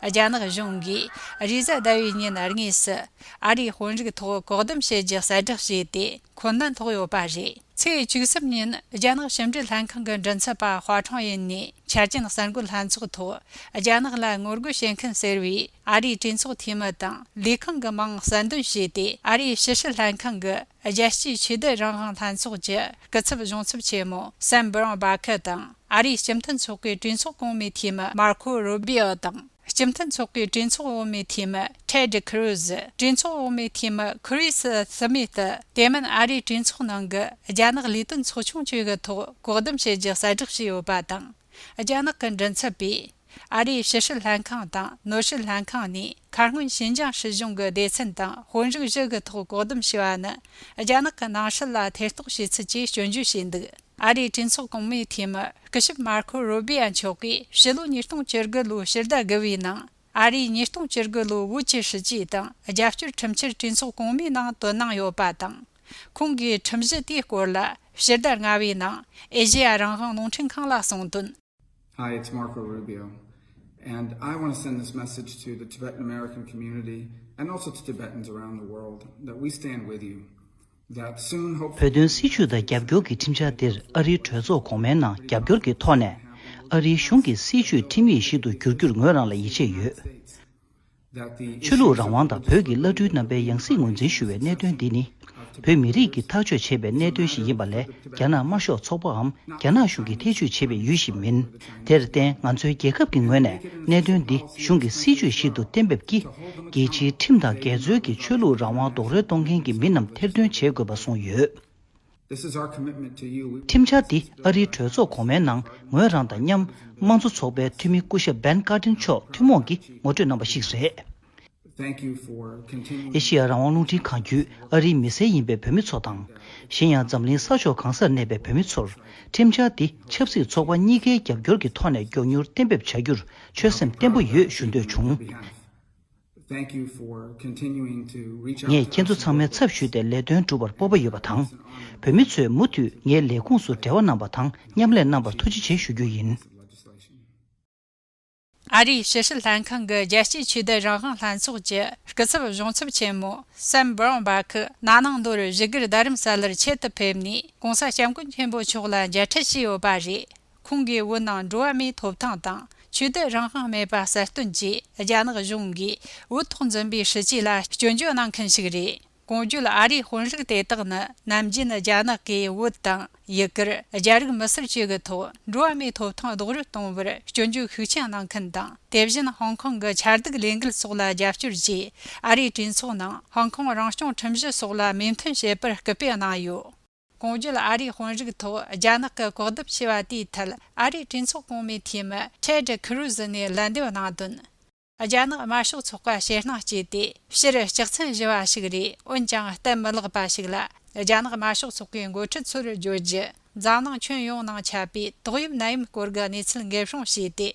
རྒྱ་ནག་གཞུང་གིས་རེས་གཟའ་ཟླ་བའི་ཉིན་དངོས་སུ་ཨ་རིའི་དཔོན་རིགས་ཐོག་བཀག་སྡོམ་བྱེད་རྒྱུ་གསལ་བསྒྲགས་བྱས་ཏེ་འཁོན་ལན་སློག་ཡོད་པ་རེད། ཚེས་བཅུ་གསུམ་ཉིན་རྒྱ་ནག་ཕྱི་འབྲེལ་ལྷན་ཁང་གི་མགྲིན་ཚབ་པ་ཧྭ་ཁྲུང་ཡིན་ནས་འཆར་ཅན་གསར་འགོད་ལྷན་ཚོགས་ཐོག་རྒྱ་ནག་ལ་ངོ་རྒོལ་བྱེད་མཁན་ཟེར་བའི་ཨ་རིའི་གྲོས་ཚོགས་འཐུས་མི་དང་ལས་ཁུངས་ཀྱི་མིང་གསལ་འདོན་བྱས་ཏེ། ཨ་རིའི་ཕྱི་སྲིད་ལྷན་ཁང་གི་རྒྱལ་སྤྱིའི་ཆོས་དད་རང་དབང་ལྷན་ཚོགས་ཀྱི་སྐུ་ཚབ་གཞུང་ཚབ་ཆེན་མོ་སེམ་བྷི་རོན་སྦ་ཁི་དང་། ཨ་རིའི་སྤྱི་མཐུན་ཚོགས་པའི་གྲོས་ཚོགས་གོང་མའི་འཐུས་མི་མར་ཁོ་རུ་བྷི་ཨོ་དང་། སྤྱི་མཐུན་ཚོགས་པའི་གྲོས་ཚོགས་འོག་མའི་འཐུས་མི་ཐེད་རི་ཁུ་རུ་ཛི། གྲོས་ཚོགས་འོག་མའི་འཐུས་མི་ཁུ་རི་སི་སི་མི་ཐི། དེ་མིན་ཨ་རིའི་གྲོས་ཚོགས་ནང་གི་རྒྱ་ནག་ལས་དོན་ཚོགས་ཆུང་བཅས་ཀྱི་ཐོག་བཀག་སྡོམ་བྱེད་རྒྱུ་གསལ་བསྒྲགས་བྱས་ཡོད་པ་དང་། རྒྱ་ནག་གི་མགྲིན་ཚབ་པས། ཨ་རིའི་ཕྱི་སྲིད་ལྷན་ཁང་དང་ནོར་སྲིད་ལྷན་ཁང་ནས་ཁ་སྔོན་ཞིན་ཅང་སྲིད་གཞུང་གི་སྡེ་ཚན་དང་དཔོན་རིགས་བཞི་གི་ཐོག་བཀག་སྡོམ་བྱས་པ་ནི། རྒྱ་ནག་གི་ནང་སྲིད་ལ་ཐེ་གཏོགས་བྱས་ཚུལ་གྱིས་སྐྱོན་བརྗོད་བྱས་འདུག་ཨ་རིའི་གྲོས་ཚོགས་གོང་མའི་འཐུས་མི་སྐུ་ཞབས་མར་ཁོ་རུ་བྷི་ཨ་མཆོག་གིས་ཕྱི་ལོ་ཉིས་སྟོང་བཅུ་དགུ་ལོའི་ཕྱི་ཟླ་དགུ་པའི་ནང་ཨ་རིའི་ཉིས་སྟོང་བཅུ་དགུ་ལོའི་བོད་ཀྱི་སྲིད་ཇུས་དང་རྒྱབ་སྐྱོར་ཁྲིམས་འཆར་གྲོས་ཚོགས་གོང་མའི་ནང་བཏོན་གནང་ཡོད་པ་དང་། ཁོང་གིས་ཁྲིམས་གཞི་དེའི་སྐོར་ལ་ཕྱི་ཟླ་ལྔ་པའི་ནང་ཨེ་ཤེ་ཡ་རང་དབང་རླུང་འཕྲིན་ཁང་ལ་གསུངས་དོན། Hi, it's Marco Rubio, and I want to send this message to the Tibetan American community and also to Tibetans around the world that we stand with you. That soon, hopefully, བོད་དོན་སྲིད་བྱུས་དང་རྒྱབ་སྐྱོར་གྱི་ཁྲིམས་འཆར་འདིར་ཨ་རིའི་གྲོས་ཚོགས་གོང་མའི་ནང་རྒྱབ་སྐྱོར་གྱི་ཐོག་ནས་ཨ་རིའི་གཞུང་གི་སྲིད་བྱུས་ཁྲིམས་ཡིག་ཞིག་ཏུ་བསྒྱུར་རྒྱུར་ངོས་རང་ལ་ཡིད་ཆེས་ཡོད། ཆོས་ལུགས་རང་དབང་དང་བོད་ཀྱི་བླ་སྤྲུལ་རྣམ་པའི་ཡང་སྲིད་ངོས་འཛིན་ཞུ་བའི་གནད་དོན་འདི་ནི། བོད་མི་རིགས་ཀྱིས་ཐག་གཅོད་བྱས་པའི་གནད་དོན་ཞིག་ཡིན་པ་ལས། རྒྱ་ནག་དམར་ཤོག་ཚོགས་པའམ་རྒྱ་ནག་གཞུང་གིས་ཐེ་བྱུས་བྱས་པའི་ཡུལ་ཞིག་མིན། དེར་བརྟེན། ང་ཚོའི་རྒྱལ་ཁབ་ཀྱི་ངོས་ནས་གནད་དོན་འདི་གཞུང་གི་སྲིད་བྱུས་ཤིག་ཏུ་གཏན་འབེབས་ཀྱིས། རྒྱལ་སྤྱིའི་ཁྲིམས་དང་འགལ་འཛོལ་གྱིས་ཆོས་ལུགས་རང་དབང་རྡོག་རོལ་གཏོང་མཁན་གྱི་མི་རྣམས་ཐེར་འདོན་བྱེད་དགོས་པ་གསུངས་ཡོད། This is our commitment to you. We ཁྲིམས་འཆར་འདི་ཨ་རིའི་གྲོས་ཚོགས་གོང་མའི་ནང་ངོས་རང་དང་མཉམ། དམངས་གཙོ་ཚོགས་པའི་འཐུས་མི་སྐུ་ཞབས་བེན་ཀར་ཏིན་མཆོག་ཐུན་མོང་གིས་ངོ་སྤྲོད་གནང་བ་ཞིག་རེད། Thank you for continuing. ཨེ་ཤེ་ཡ་རང་དབང་རླུང་འཕྲིན་ཁང་བརྒྱུད་ཨ་རིའི་མི་སེར་ཡིན་པའི་བོད་མི་ཚོ་དང་། གཞན་ཡང་འཛམ་གླིང་ས་ཕྱོགས་གང་སར་གནས་པའི་བོད་མི་ཚོར། ཁྲིམས་འཆར་འདི་ཆབ་སྲིད་ཚོགས་པ་གཉིས་ཀའི་རྒྱབ་སྐྱོར་གྱི་ཐོག་ནས་མགྱོགས་མྱུར་གཏན་འབེབས་བྱ་རྒྱུར་ཆོད་སེམས་བརྟན་པོ་ཡོད་ཞུ་འདོད་བྱུང་། Thank you for continuing to reach out to us. ངས་ཁྱེད་ཚོ་ཚང་མའི་ཚབ་ཞུས་ཏེ་ལས་དོན་སྒྲུབ་པར་སྤོབས་པ་ཡོད་པ་དང་། བོད་མི་ཚོས་མུ་མཐུད་ངའི་ལས་ཁུངས་སུ་འབྲེལ་བ་གནང་བ་དང་མཉམ་ལས་གནང་བར་ཐུགས་རྗེ་ཆེ་ཞུ་རྒྱུ་ཡིན། ཨ་རིའི་ཕྱི་སྲིད་ལྷན་ཁང་གི་རྒྱལ་སྤྱིའི་ཆོས་དད་རང་དབང་ལྷན་ཚོགས་ཀྱི་སྐུ་ཚབ་གཞུང་ཚབ་ཆེན་མོ་སེམ་སྦ་རོན་པཱ་ཁི་ན་ནིང་ལོར་བཞུགས་སྒར་རྡ་རམ་ས་ལར་ཆེད་དུ་ཕེབས་ནས་༸གོང་ས་༸སྐྱབས་མགོན་ཆེན་པོ་མཆོག་ལ་མཇལ་འཕྲད་བྱས་ཡོད་པ་རེད། ཁོང་གིས་བོད་ནང་འགྲོ་བ་མིའི་ཐོབ་ཐང་དང་ཆོས་དད་རང་དབང་མེད་པ་གསལ་སྟོན་གྱིས་རྒྱ་ནག་གཞུང་གིས་བོད་ཐོག་འཛིན་པའི་སྲིད་ཇུས་ལ་སྐྱོན་བརྗོད་གནང་མཁན་ཞིག་རེད། གོང་བརྗོད་ཨ་རིའི་དཔོན་རིགས་དེ་དག་ནི་ནམ་རྒྱུན་རྒྱ་ནག་གིས་བོད་དང་ཡུ་གུར། རྒྱ་རིགས་མི་སེར་བཅས་ཀྱི་ཐོག་འགྲོ་བ་མིའི་ཐོབ་ཐང་རྡོག་རོལ་གཏོང་བར་སྐྱོན་བརྗོད་ཤུགས་ཆེན་གནང་མཁན་དང་། དེ་བཞིན་ཧོང་ཀོང་གི་ཆ་སྡུག་ལས་འགུལ་སོགས་ལ་རྒྱབ་སྐྱོར་གྱིས་ཨ་རིའི་གྲོས་ཚོགས་ནང་ཧོང་ཀོང་རང་སྐྱོང་ཁྲིམས་གཞི་སོགས་ལ་མོས་མཐུན་བྱེད་པར་སྐུལ་སྤེལ་གནང་ཡོད། གོང་བརྗོད་ཨ་རིའི་དཔོན་རིགས་ཐོག་རྒྱ་ནག་གི་གོ་བསྡུར་ཆེ་བ་དེའི་ཐད་ཨ་རིའི་གྲོས་ཚོགས་གོང་མའི་འཐུས་མི་ཊེ་ཌི་ཁུ་རུ་ཛི་ནས་ལན་འདེབས་གནང་དོན། རྒྱ་ནག་དམར་ཤོག་ཚོགས་པ་ཕྱིར་སྣང་སྐྱེས་ཏེ་སྤྱིར་ལྕགས་ཚན་བཞི་བ་ཞིག་རེད། འོན་ཀྱང་གཏན་མི་བརླག་པ་ཞིག་ལ་རྒྱ་ནག་དམར་ཤོག་ཚོགས་པའི་འགོ་ཁྲིད་ཚོར་བརྗོད་རྒྱུ། འཛམ་གླིང་ཁྱོན་ཡོངས་ནང་ཁྱབ་པའི་ཏོག་དབྱིབས་ནད་ཡམས་སྐོར་གྱི་གནས་ཚུལ་འགེབས་སྲུང་བྱས་ཏེ།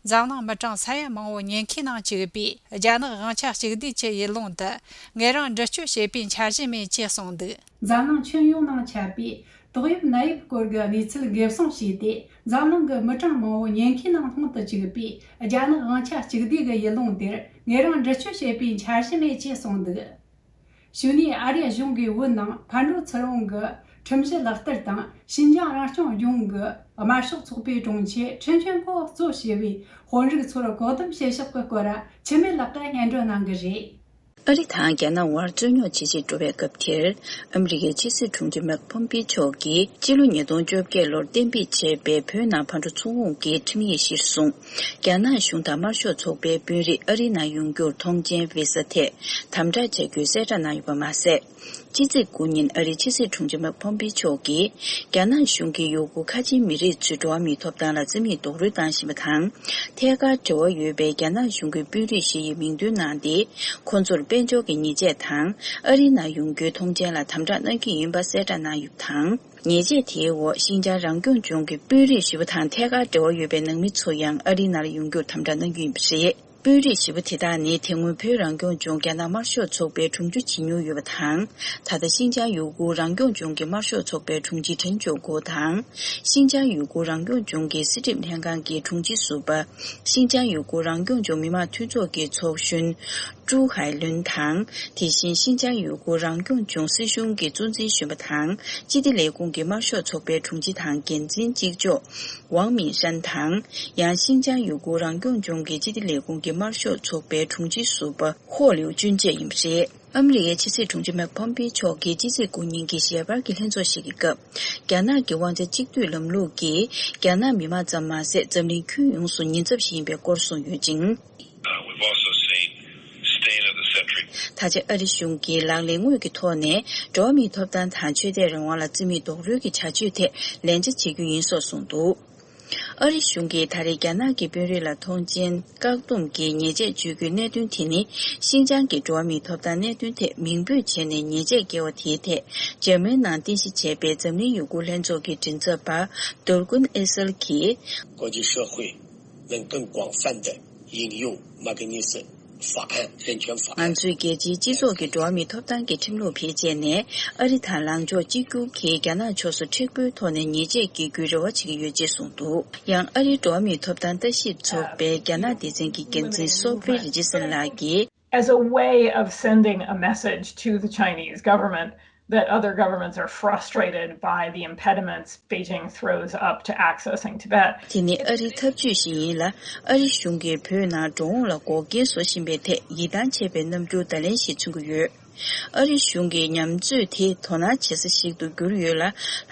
འཛམ་གླིང་མི་གྲངས་ས་ཡ་མང་བོ་ཉེན་ཁའི་ནང་བཅུག་པའི་རྒྱ་ནག་དབང་ཆ་གཅིག་སྡུད་ཀྱི་ཡུལ་ལུང་དུ་ངོས་རང་འདྲི་གཅོད་བྱེད་པའི་འཆར་གཞི་མེད་ཅེས་གསུངས་འདུག། འཛམ་གླིང་ཁྱོན་ཡོངས་ནང་ཁྱབ་པའི་ཏོག་དབྱིབས་ནད་ཡམས་སྐོར་གྱི་གནས་ཚུལ་འགེབས་སྲུང་བྱས་ཏེ། འཛམ་གླིང་གི་མི་གྲངས་མང་བོ་ཉེན་ཁའི་ནང་ལྷུང་དུ་བཅུག་པའི་རྒྱ་ནག་དབང་ཆ་གཅིག་སྡུད་ཀྱི་ཡུལ་ལུང་དེར་ངོས་རང་འདྲི་གཅོད་བྱེད་པའི་འཆར་གཞི་མེད་ཅེས་གསུངས་འདུག། གཞུག་ནས་ཨ་རིའི་གཞུང་གིས་བོད་ནང་ཕར་འགྲོ་ཚུར་འོང་གི་ཁྲིམས་གཞི་ལག་བསྟར་དང་། ཤིན་ཅང་རང་སྐྱོང་ལྗོངས་ཀྱི་དམར་ཤོག་ཚོགས་པའི་དྲུང་ཆེ་ཁྲེན་ཆོན་ཕོ་གཙོ་བྱས་པའི་དཔོན་རིགས་ཚོར་བཀག་སྡོམ་བྱེད་ཕྱོགས་ཀྱི་སྐོར་འཆི་མེད་ལགས་ཀྱིས་སྙན་སྒྲོན་གནང་གི་རེད། ཨ་རི་དང་རྒྱ་ནག་དབར་རྩོད་རྙོག་ཇེ་ཆེར་འགྲོ་བའི་སྐབས་དེར། ཨ་མི་རི་ཀའི་ཕྱི་སྲིད་དྲུང་ཆེ་མེག་ཕོམ་པི་ཆོ་གིས་ཕྱི་ལོ་ཉིས་སྟོང་བཅོ་བརྒྱད་ལོར་གཏན་འབེབས་བྱས་པའི་བོད་ནང་ཕར་འགྲོ་ཚུར་འོང་གི་ཁྲིམས་ཡིག་གཞིར་བཟུང་། རྒྱ་ནག་གཞུང་དང་དམར་ཤོག་ཚོགས་པའི་དཔོན་རིགས་ཨ་རིའི་ནང་ཡོང་རྒྱུར་ཐོངས་མཆན་བི་ས་ཐད་དམ་དྲག་བྱ་རྒྱུའི་གསལ་བསྒྲགས་གནང་ཡོད་པ་མ་ཟད། ཕྱི་ཚེས་དགུ་ཉིན་ཨ་རིའི་ཕྱི་སྲིད་དྲུང་ཆེ་མེག་ཕོམ་པི་ཆོ་གིས། རྒྱ་ནག་གཞུང་གིས་ཡུ་གུར་ཁ་ཆེའི་མི་རིགས་ཚོའི་འགྲོ་བ་མིའི་ཐོབ་ཐང་ལ་རྩིས་མེད་རྡོག་རོལ་བཏང་བཞིན་པ་དང་། ཐད་ཀར་འབྲེལ་བ་ཡོད་པའི་རྒྱ་ནག་གཞུང་གི་དཔོན་རིགས་བཞི་ཡིས་མིང་འདོན་གནང་སྟེ། ཁོ་ཚོར་དཔལ་འབྱོར་གྱི་ཉེས་ཆད་དང་། ཨ་རིའི་ནང་ཡོང་རྒྱུའི་ཐོངས་མཆན་ལ་དམ་དྲག་གནང་གི་ཡིན་པ་གསལ་བསྒྲགས་གནང་ཡོད་པ་དང་། ཉེས་ཆད་དེའི་འོག་ཤིན་ཅང་རང་སྐྱོང་ལྗོངས་ཀྱི་དཔོན་རིགས་བཞི་པོ་དང་ཐད་ཀར་འབྲེལ་བ་ཡོད་པའི་ནང་མི་ཚོ་ཡང་ཨ་རིའི་ནང་ལ་ཡོང་རྒྱུར་དམ་དྲག་གནང་རྒྱུ་ཡིན་པ་རེད། དཔོན་རིགས་བཞི་པོ་དེ་དག་ནི་དེ་སྔོན་བོད་རང་སྐྱོང་ལྗོངས་རྒྱ་ནག་དམར་ཤོག་ཚོགས་པའི་དྲུང་ཆེ་བྱེད་མྱོང་ཡོད་པ་དང་། ད་ལྟ་ཤིན་ཅང་ཡུ་གུར་རང་སྐྱོང་ལྗོངས་ཀྱི་དམར་ཤོག་ཚོགས་པའི་དྲུང་ཆེ་ཁྲེན་ཅོ་གོ་དང་། ཤིན་ཅང་ཡུ་གུར་རང་སྐྱོང་ལྗོངས་ཀྱི་སྲིད་ཁྲིམས་ལྷན་ཁང་གི་དྲུང་ཆེ་ཟུར་པ། ཤིན་ཅང་ཡུ་གུར་རང་སྐྱོང་ལྗོངས་མི་དམངས་འཐུས་ཚོགས་ཀྱི་ཚོགས་གཞོན། ཀྲུའུ་ཧའེ་ལུན་དང་། དེ་བཞིན་ཤིན་ཅང་ཡུ་གུར་རང་སྐྱོང་ལྗོངས་སྲིད་གཞུང་གི་གཙོ་འཛིན་གཞོན་པ་དང་། སྤྱི་བདེ་ལས་ཁུངས་ཀྱི་དམར་ཤོག་ཚོགས་པའི་དྲུང་ཆེ་དང་འགན་འཛིན་གཅིག་ལྕོགས། ཝང་མིང་ཧྲན་དང་། ཡང་ཤིན་ཅང་ཡུ་གུར་རང་སྐྱོང་ལྗོངས་ཀྱི་སྤྱི་བདེ་ལས་ཁུངས་ཀྱི་དམར་ཤོག་ཚོགས་པའི་དྲུང་ཆེ་ཟུར་པ་ཧོ་ལིའུ་ཅུན་བཅས་ཡིན་པ་རེད། ཨ་མི་རི་ཀའི་ཕྱི་སྲིད་དྲུང་ཆེ་མེག་ཕོམ་པི་ཆོ་གིས་ཕྱི་ཚེས་དགུ་ཉིན་གྱི་ཞལ་པར་གྱི་ལྷན་ཚོགས་ཤིག་གི་སྐབས། རྒྱ་ནག་གི་དབང་ཆ་གཅིག་སྡུད་ལམ་ལུགས་ཀྱིས་རྒྱ་ནག་མི་དམངས་ཙམ་མ་ཟད་འཛམ་གླིང་ཁྱོན་ཡོངས་སུ་ཉེན་ཚབས་ཤིག་ཡིན་པའི་སྐོར་གསུངས་ཡོད་ཅིང་། Uh, we've also seen state of the sentry. ད་ཆ་ཨ་རི་གཞུང་གིས་ལག་ལེན་དངོས་ཀྱི་ཐོག་ནས་འགྲོ་བ་མིའི་ཐོབ་ཐང་དང་ཆོས་དད་རང་དབང་ལ་རྩིས་མེད་རྡོག་རོལ་གྱི་བྱ་སྤྱོད་ཐད་ལན་ཆ་བྱེད་རྒྱུ་ཡིན་སོགས་གསུངས་འདུག། ཨ་རི་གཞུང་གིས་ད་རེས་རྒྱ་ནག་གི་དཔོན་རིགས་ལ་ཐོངས་མཆན་བཀག་སྡོམ་གྱི་ཉེས་ཆད་གཅོད་རྒྱུའི་གནད་དོན་དེ་ནི། ཤིན་ཅང་གི་འགྲོ་བ་མིའི་ཐོབ་ཐང་གནད་དོན་ཐད་མིང་འབོད་བྱས་ནས་ཉེས་ཆད་བཀལ་བ་དེའི་ཐད། འཇར་མན་ནང་རྟེན་གཞི་བྱས་པའི་འཛམ་གླིང་ཡུ་གུར་ལྷན་ཚོགས་ཀྱི་མགྲིན་ཚབ་པ་དོར་ཀུན་ཨེ་སལ་གྱིས། 国际社会能更广泛地引用马格尼斯法案、人权法案。 ང་ཚོས་རྒྱལ་སྤྱིའི་སྤྱི་ཚོགས་ཀྱི་འགྲོ་བ་མིའི་ཐོབ་ཐང་གི་ཁྲིམས་ལུགས་བེད་སྤྱད་ནས། ཨ་རི་དང་ལངས་ཕྱོགས་གཅིག་གྱུར་གྱིས་རྒྱ་ནག་ཕྱོགས་སུ་མཁྲེགས་པོའི་ཐོག་ནས་ཉེས་ཆད་འགེལ་རྒྱུའི་རེ་བ་བྱེད་ཀྱི་ཡོད་ཅེས་གསུངས་འདུག། ཡང་ཨ་རིའི་འགྲོ་བ་མིའི་ཐོབ་ཐང་ལྟ་ཞིབ་ཚོགས་པའི་རྒྱ་ནག་སྡེ་ཚན་གྱི་འགན་འཛིན་སོ་ཕི་རི་ཇི་སན་ལགས་ཀྱིས། As a way of sending a message to the Chinese government that other governments are frustrated by the impediments Beijing throws up to accessing Tibet. དེ་ནི་ཨ་རིའི་ཐབས་ཇུས་ཤིག་ཡིན་ལ། ཨ་རི་གཞུང་གིས་བོད་ནང་འགྲོ་འོང་ལ་འགོག་རྐྱེན་བཟོ་བཞིན་པའི་ཐད་ཡིད་ཐང་ཆད་པའི་རྣམ་འགྱུར་བརྡ་ལན་ཞིག་མཚོན་གྱི་ཡོད། ཨ་རི་གཞུང་གི་ཉམས་ཚོད་དེ་དོ་སྣང་བྱེད་ས་ཞིག་ཏུ་གྱུར་ཡོད་ལ།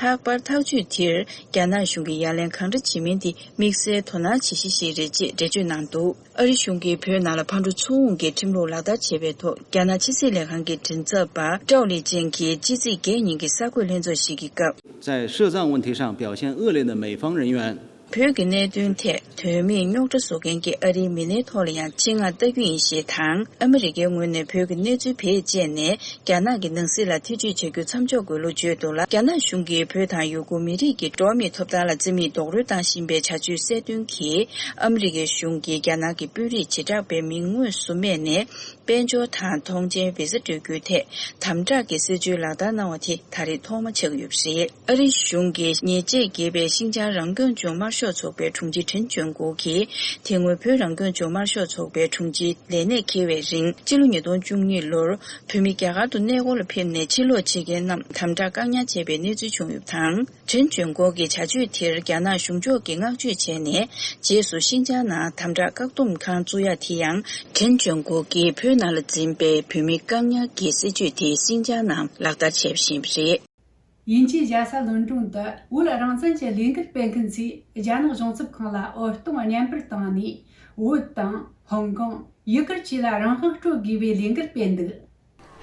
ལྷག་པར་ཐག་གཅོད་དེར་རྒྱ་ནག་གཞུང་གིས་ཡ་ལན་གང་འདྲ་བྱེད་མིན་དེ་དམིགས་བསལ་དོ་སྣང་བྱེད་གཞི་ཞིག་རེད་ཅེས་འགྲེལ་བརྗོད་གནང་འདུག། ཨ་རི་གཞུང་གིས་བོད་ནང་ལ་ཕར་འགྲོ་ཚུར་འོང་གི་ཁྲིམས་ལུགས་ལག་བསྟར་བྱེད་པའི་ཐོག་རྒྱ་ནག་ཕྱི་སྲིད་ལས་ཁང་གི་མགྲིན་ཚབ་པ་ཀྲའོ་ལི་ཅན་གྱིས་ཕྱི་ཚེས་བརྒྱད་ཉིན་གྱི་གསར་འགོད་ལྷན་ཚོགས་ཤིག་གི་སྐབས། 在涉藏问题上表现恶劣的美方人员 བོད་ཀྱི་གནད་དོན་ཐད་དོན་མེད་རྙོག་དྲ་བཟོ་མཁན་གྱི་ཨ་རིའི་མི་སྣའི་ཐོག་ལ་ཡང་ཆེད་མངགས་ལྟ་རྒྱུ་ཡིན་ཞེས་དང་། ཨ་མི་རི་ཀའི་ངོས་ནས་བོད་ཀྱི་གནས་ཚུལ་བེད་སྤྱད་ནས་རྒྱ་ནག་གི་ནང་སྲིད་ལ་ཐེ་ཇུས་བྱ་རྒྱུ་མཚམས་འཇོག་དགོས་ལུགས་བརྗོད་འདུག་ལ། རྒྱ་ནག་གཞུང་གིས་བོད་དང་ཡུ་གུར་མི་རིགས་ཀྱི་འགྲོ་བ་མིའི་ཐོབ་ཐང་ལ་བརྩི་མེད་རྡོག་རོལ་བཏང་བཞིན་པའི་བྱ་སྤྱོད་གསལ་སྟོན་གྱིས། ཨ་མི་རི་ཀའི་གཞུང་གིས་རྒྱ་ནག་གི་དཔོན་རིགས་བྱེ་བྲག་པའི་མིང་དངོས་སུ་སྨྲས་ནས། དཔལ་འབྱོར་དང་ཐོངས་མཆན་བི་ཟ་སྤྲོད་རྒྱུའི་ཐད་དམ་དྲག་གི་སྲིད་བྱུས་ལག་བསྟར་གནང་བ་དེ་ད་རེས་ཐོག་མ་ཆགས་ཡོད་པ་རེད། ཨ་རིའི་གཞུང་གིས་ཉེས་ཆད་འགེལ་བའི་ཤིན་ཅང་རང་སྐྱོང་ལྗོངས་དམར་ཤོག་ཚོགས་པའི་དྲུང་ཆེ་ཁྲེན་ཅོན་ཀོ་གིས། དེ་སྔོན་བོད་རང་སྐྱོང་ལྗོངས་དམར་ཤོག་ཚོགས་པའི་དྲུང་ཆེའི་ལས་གནས་འཁེལ་བའི་རིང་། ཕྱི་ལོ་ཉིས་སྟོང་བཅུ་གཉིས་ལོར་བོད་མི་རྒྱ་གར་དུ་གནས་སྐོར་ལ་ཕེབས་ནས་ཕྱིར་ལོག་བྱེད་མཁན་རྣམས་དམ་དྲག་བཀག་ཉར་བྱས་པའི་གནས་ཚུལ་བྱུང་ཡོད་པ་དང་། ཁྲེན་ཅོན་ཀོ་གི་བྱ་སྤྱོད་དེར་རྒྱ་ནག་གཞུང་ཕྱོགས་ཀྱིས་བསྔགས་བརྗོད་བྱས་ནས། རྗེས་སུ་ཤིན་ཅང་ནང་དམ་དྲག་བཀག་སྡོམ་ཁང་བཙུགས་ཡ་དེ་ཡང་། ཁྲེན་ཅོན་ཀོ་གིས་བོད་ནང་ལ་འཛིན་པའི་བོད་མི་བཀག་ཉར་གྱི་སྲིད་བྱུས་དེ་ཤིན་ཅང་ནང་ལག་བསྟར་བྱས་པ་ཞིག་རེད། དབྱིན་ཇིའི་རྒྱལ་ས་ལོན་ཀྲོན་དུ་བོད་རང་བཙན་གྱི་ལས་འགུལ་སྤེལ་མཁན་ཚོས་རྒྱ་ནག་གཞུང་ཚབ་ཁང་ལ་འོད་སྟོང་བརྙན་པར་བཏང་ནས། བོད་དང་ཧོང་ཀོང་། ཡུ་གུར་བཅས་ལ་རང་དབང་སྤྲོད་དགོས་པའི་ལས་འགུལ་སྤེལ་འདུག་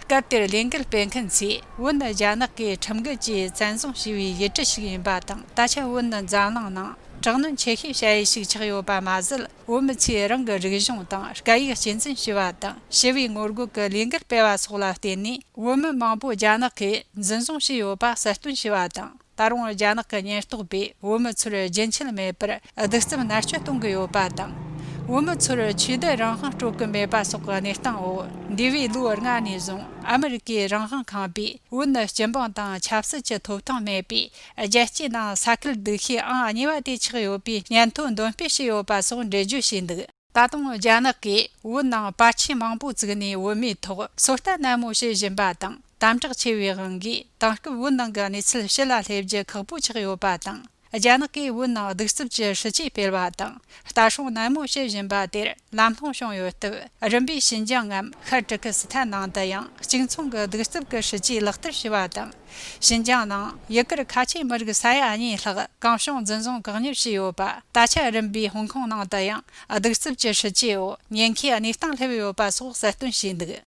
སྐབས་དེར་ལས་འགུལ་སྤེལ་མཁན་ཚོས། བོད་ནི་རྒྱ་ནག་གིས་ཁྲིམས་འགལ་གྱིས་བཙན་བཟུང་བྱས་པའི་ཡུལ་གྲུ་ཞིག་ཡིན་པ་དང་། ད་ཆ་བོད་ནི་འཛམ་གླིང་ནང་དྲག་གནོན་ཆེ་ཤོས་བྱ་ཡུལ་ཞིག་ཆགས་ཡོད་པ་མ་ཟད། བོད་མི་ཚོས་རང་གི་རིག་གཞུང་དང་སྐད་ཡིག་གཅེས་འཛིན་བྱས་པ་དང་། ཞི་བའི་ངོ་རྒོལ་གྱི་ལས་འགུལ་སྤེལ་བ་སོགས་ལ་བརྟེན་ནས། བོད་མི་མང་པོ་རྒྱ་ནག་གིས་འཛིན་བཟུང་བྱས་ཡོད་པ་གསལ་སྟོན་བྱས་པ་དང་། ད་རུང་རྒྱ་ནག་གི་ཉེན་རྟོག་པས་བོད་མི་ཚོར་རྒྱུན་ཆད་མེད་པར་གདུག་རྩུབ་མནར་གཅོད་གཏོང་གི་ཡོད་པ་དང་། བོད་མི་ཚོར་ཆོས་དད་རང་དབང་སྤྲོད་ཀྱི་མེད་པ་སོགས་ཀྱི་གནས་སྟངས་འོག་འདས་པའི་ལོ་ལྔ་ནས་བཟུང་ཨ་མི་རི་ཀའི་རང་དབང་ཁང་པས་བོད་ནི་སྤྱི་འབངས་དང་ཆབ་སྲིད་ཀྱི་ཐོབ་ཐང་མེད་པའི་རྒྱལ་སྤྱིའི་ནང་ས་ཁུལ་སྡུག་ཤོས་ཨང་གཉིས་པ་དེ་ཆགས་ཡོད་པའི་སྙན་ཐོ་འདོན་སྤེལ་བྱས་ཡོད་པ་སོགས་འགྲེལ་བརྗོད་བྱས་འདུག་ད་དུང་རྒྱ་ནག་གིས་བོད་ནང་པར་ཆས་མང་པོ་བཙུགས་ནས་བོད་མིའི་ཐོག་ཚོད་ལྟ་ནན་མོ་བྱེད་བཞིན་པ་དང་། དམ་དྲག་ཆེ་བའི་དབང་གིས་དེང་སྐབས་བོད་ནང་གི་གནས་ཚུལ་ཕྱི་ལ་སླེབས་རྒྱུ་ཁག་པོ་ཆགས་ཡོད་པ་དང་། རྒྱ་ནག་གིས་བོད་ནང་གདུག་རྩུབ་ཀྱི་སྲིད་ཇུས་སྤེལ་བ་དང་། ལྟ་སྲུང་ནན་མོ་བྱེད་བཞིན་པ་དེར་ལམ་ལྷོང་བྱུང་ཡོད་སྟབས། རིམ་པས་ཤིན་ཅང་ངམ་ཤར་ཏུར་ཀི་སི་ཐན་ནང་དུ་ཡང་གཅིག་མཚུངས་ཀྱི་གདུག་རྩུབ་ཀྱི་སྲིད་ཇུས་ལག་བསྟར་བྱས་པ་དང་། ཤིན་ཅང་ནང་ཡུ་གུར་ཁ་ཆེ་མི་རིགས་ས་ཡ་གཉིས་ལྷག་གང་བྱུང་འཛིན་བཟུང་བཀག་ཉར་བྱས་ཡོད་པ། ད་ཆ་རིམ་པས་ཧོང་ཀོང་ནང་དུ་ཡང་གདུག་རྩུབ་ཀྱི་སྲིད་ཇུས་འོག་ཉེན་ཁའི་གནས་སྟངས་སླེབས་ཡོད་པ་སོགས་གསལ་སྟོན་བྱས་འདུག་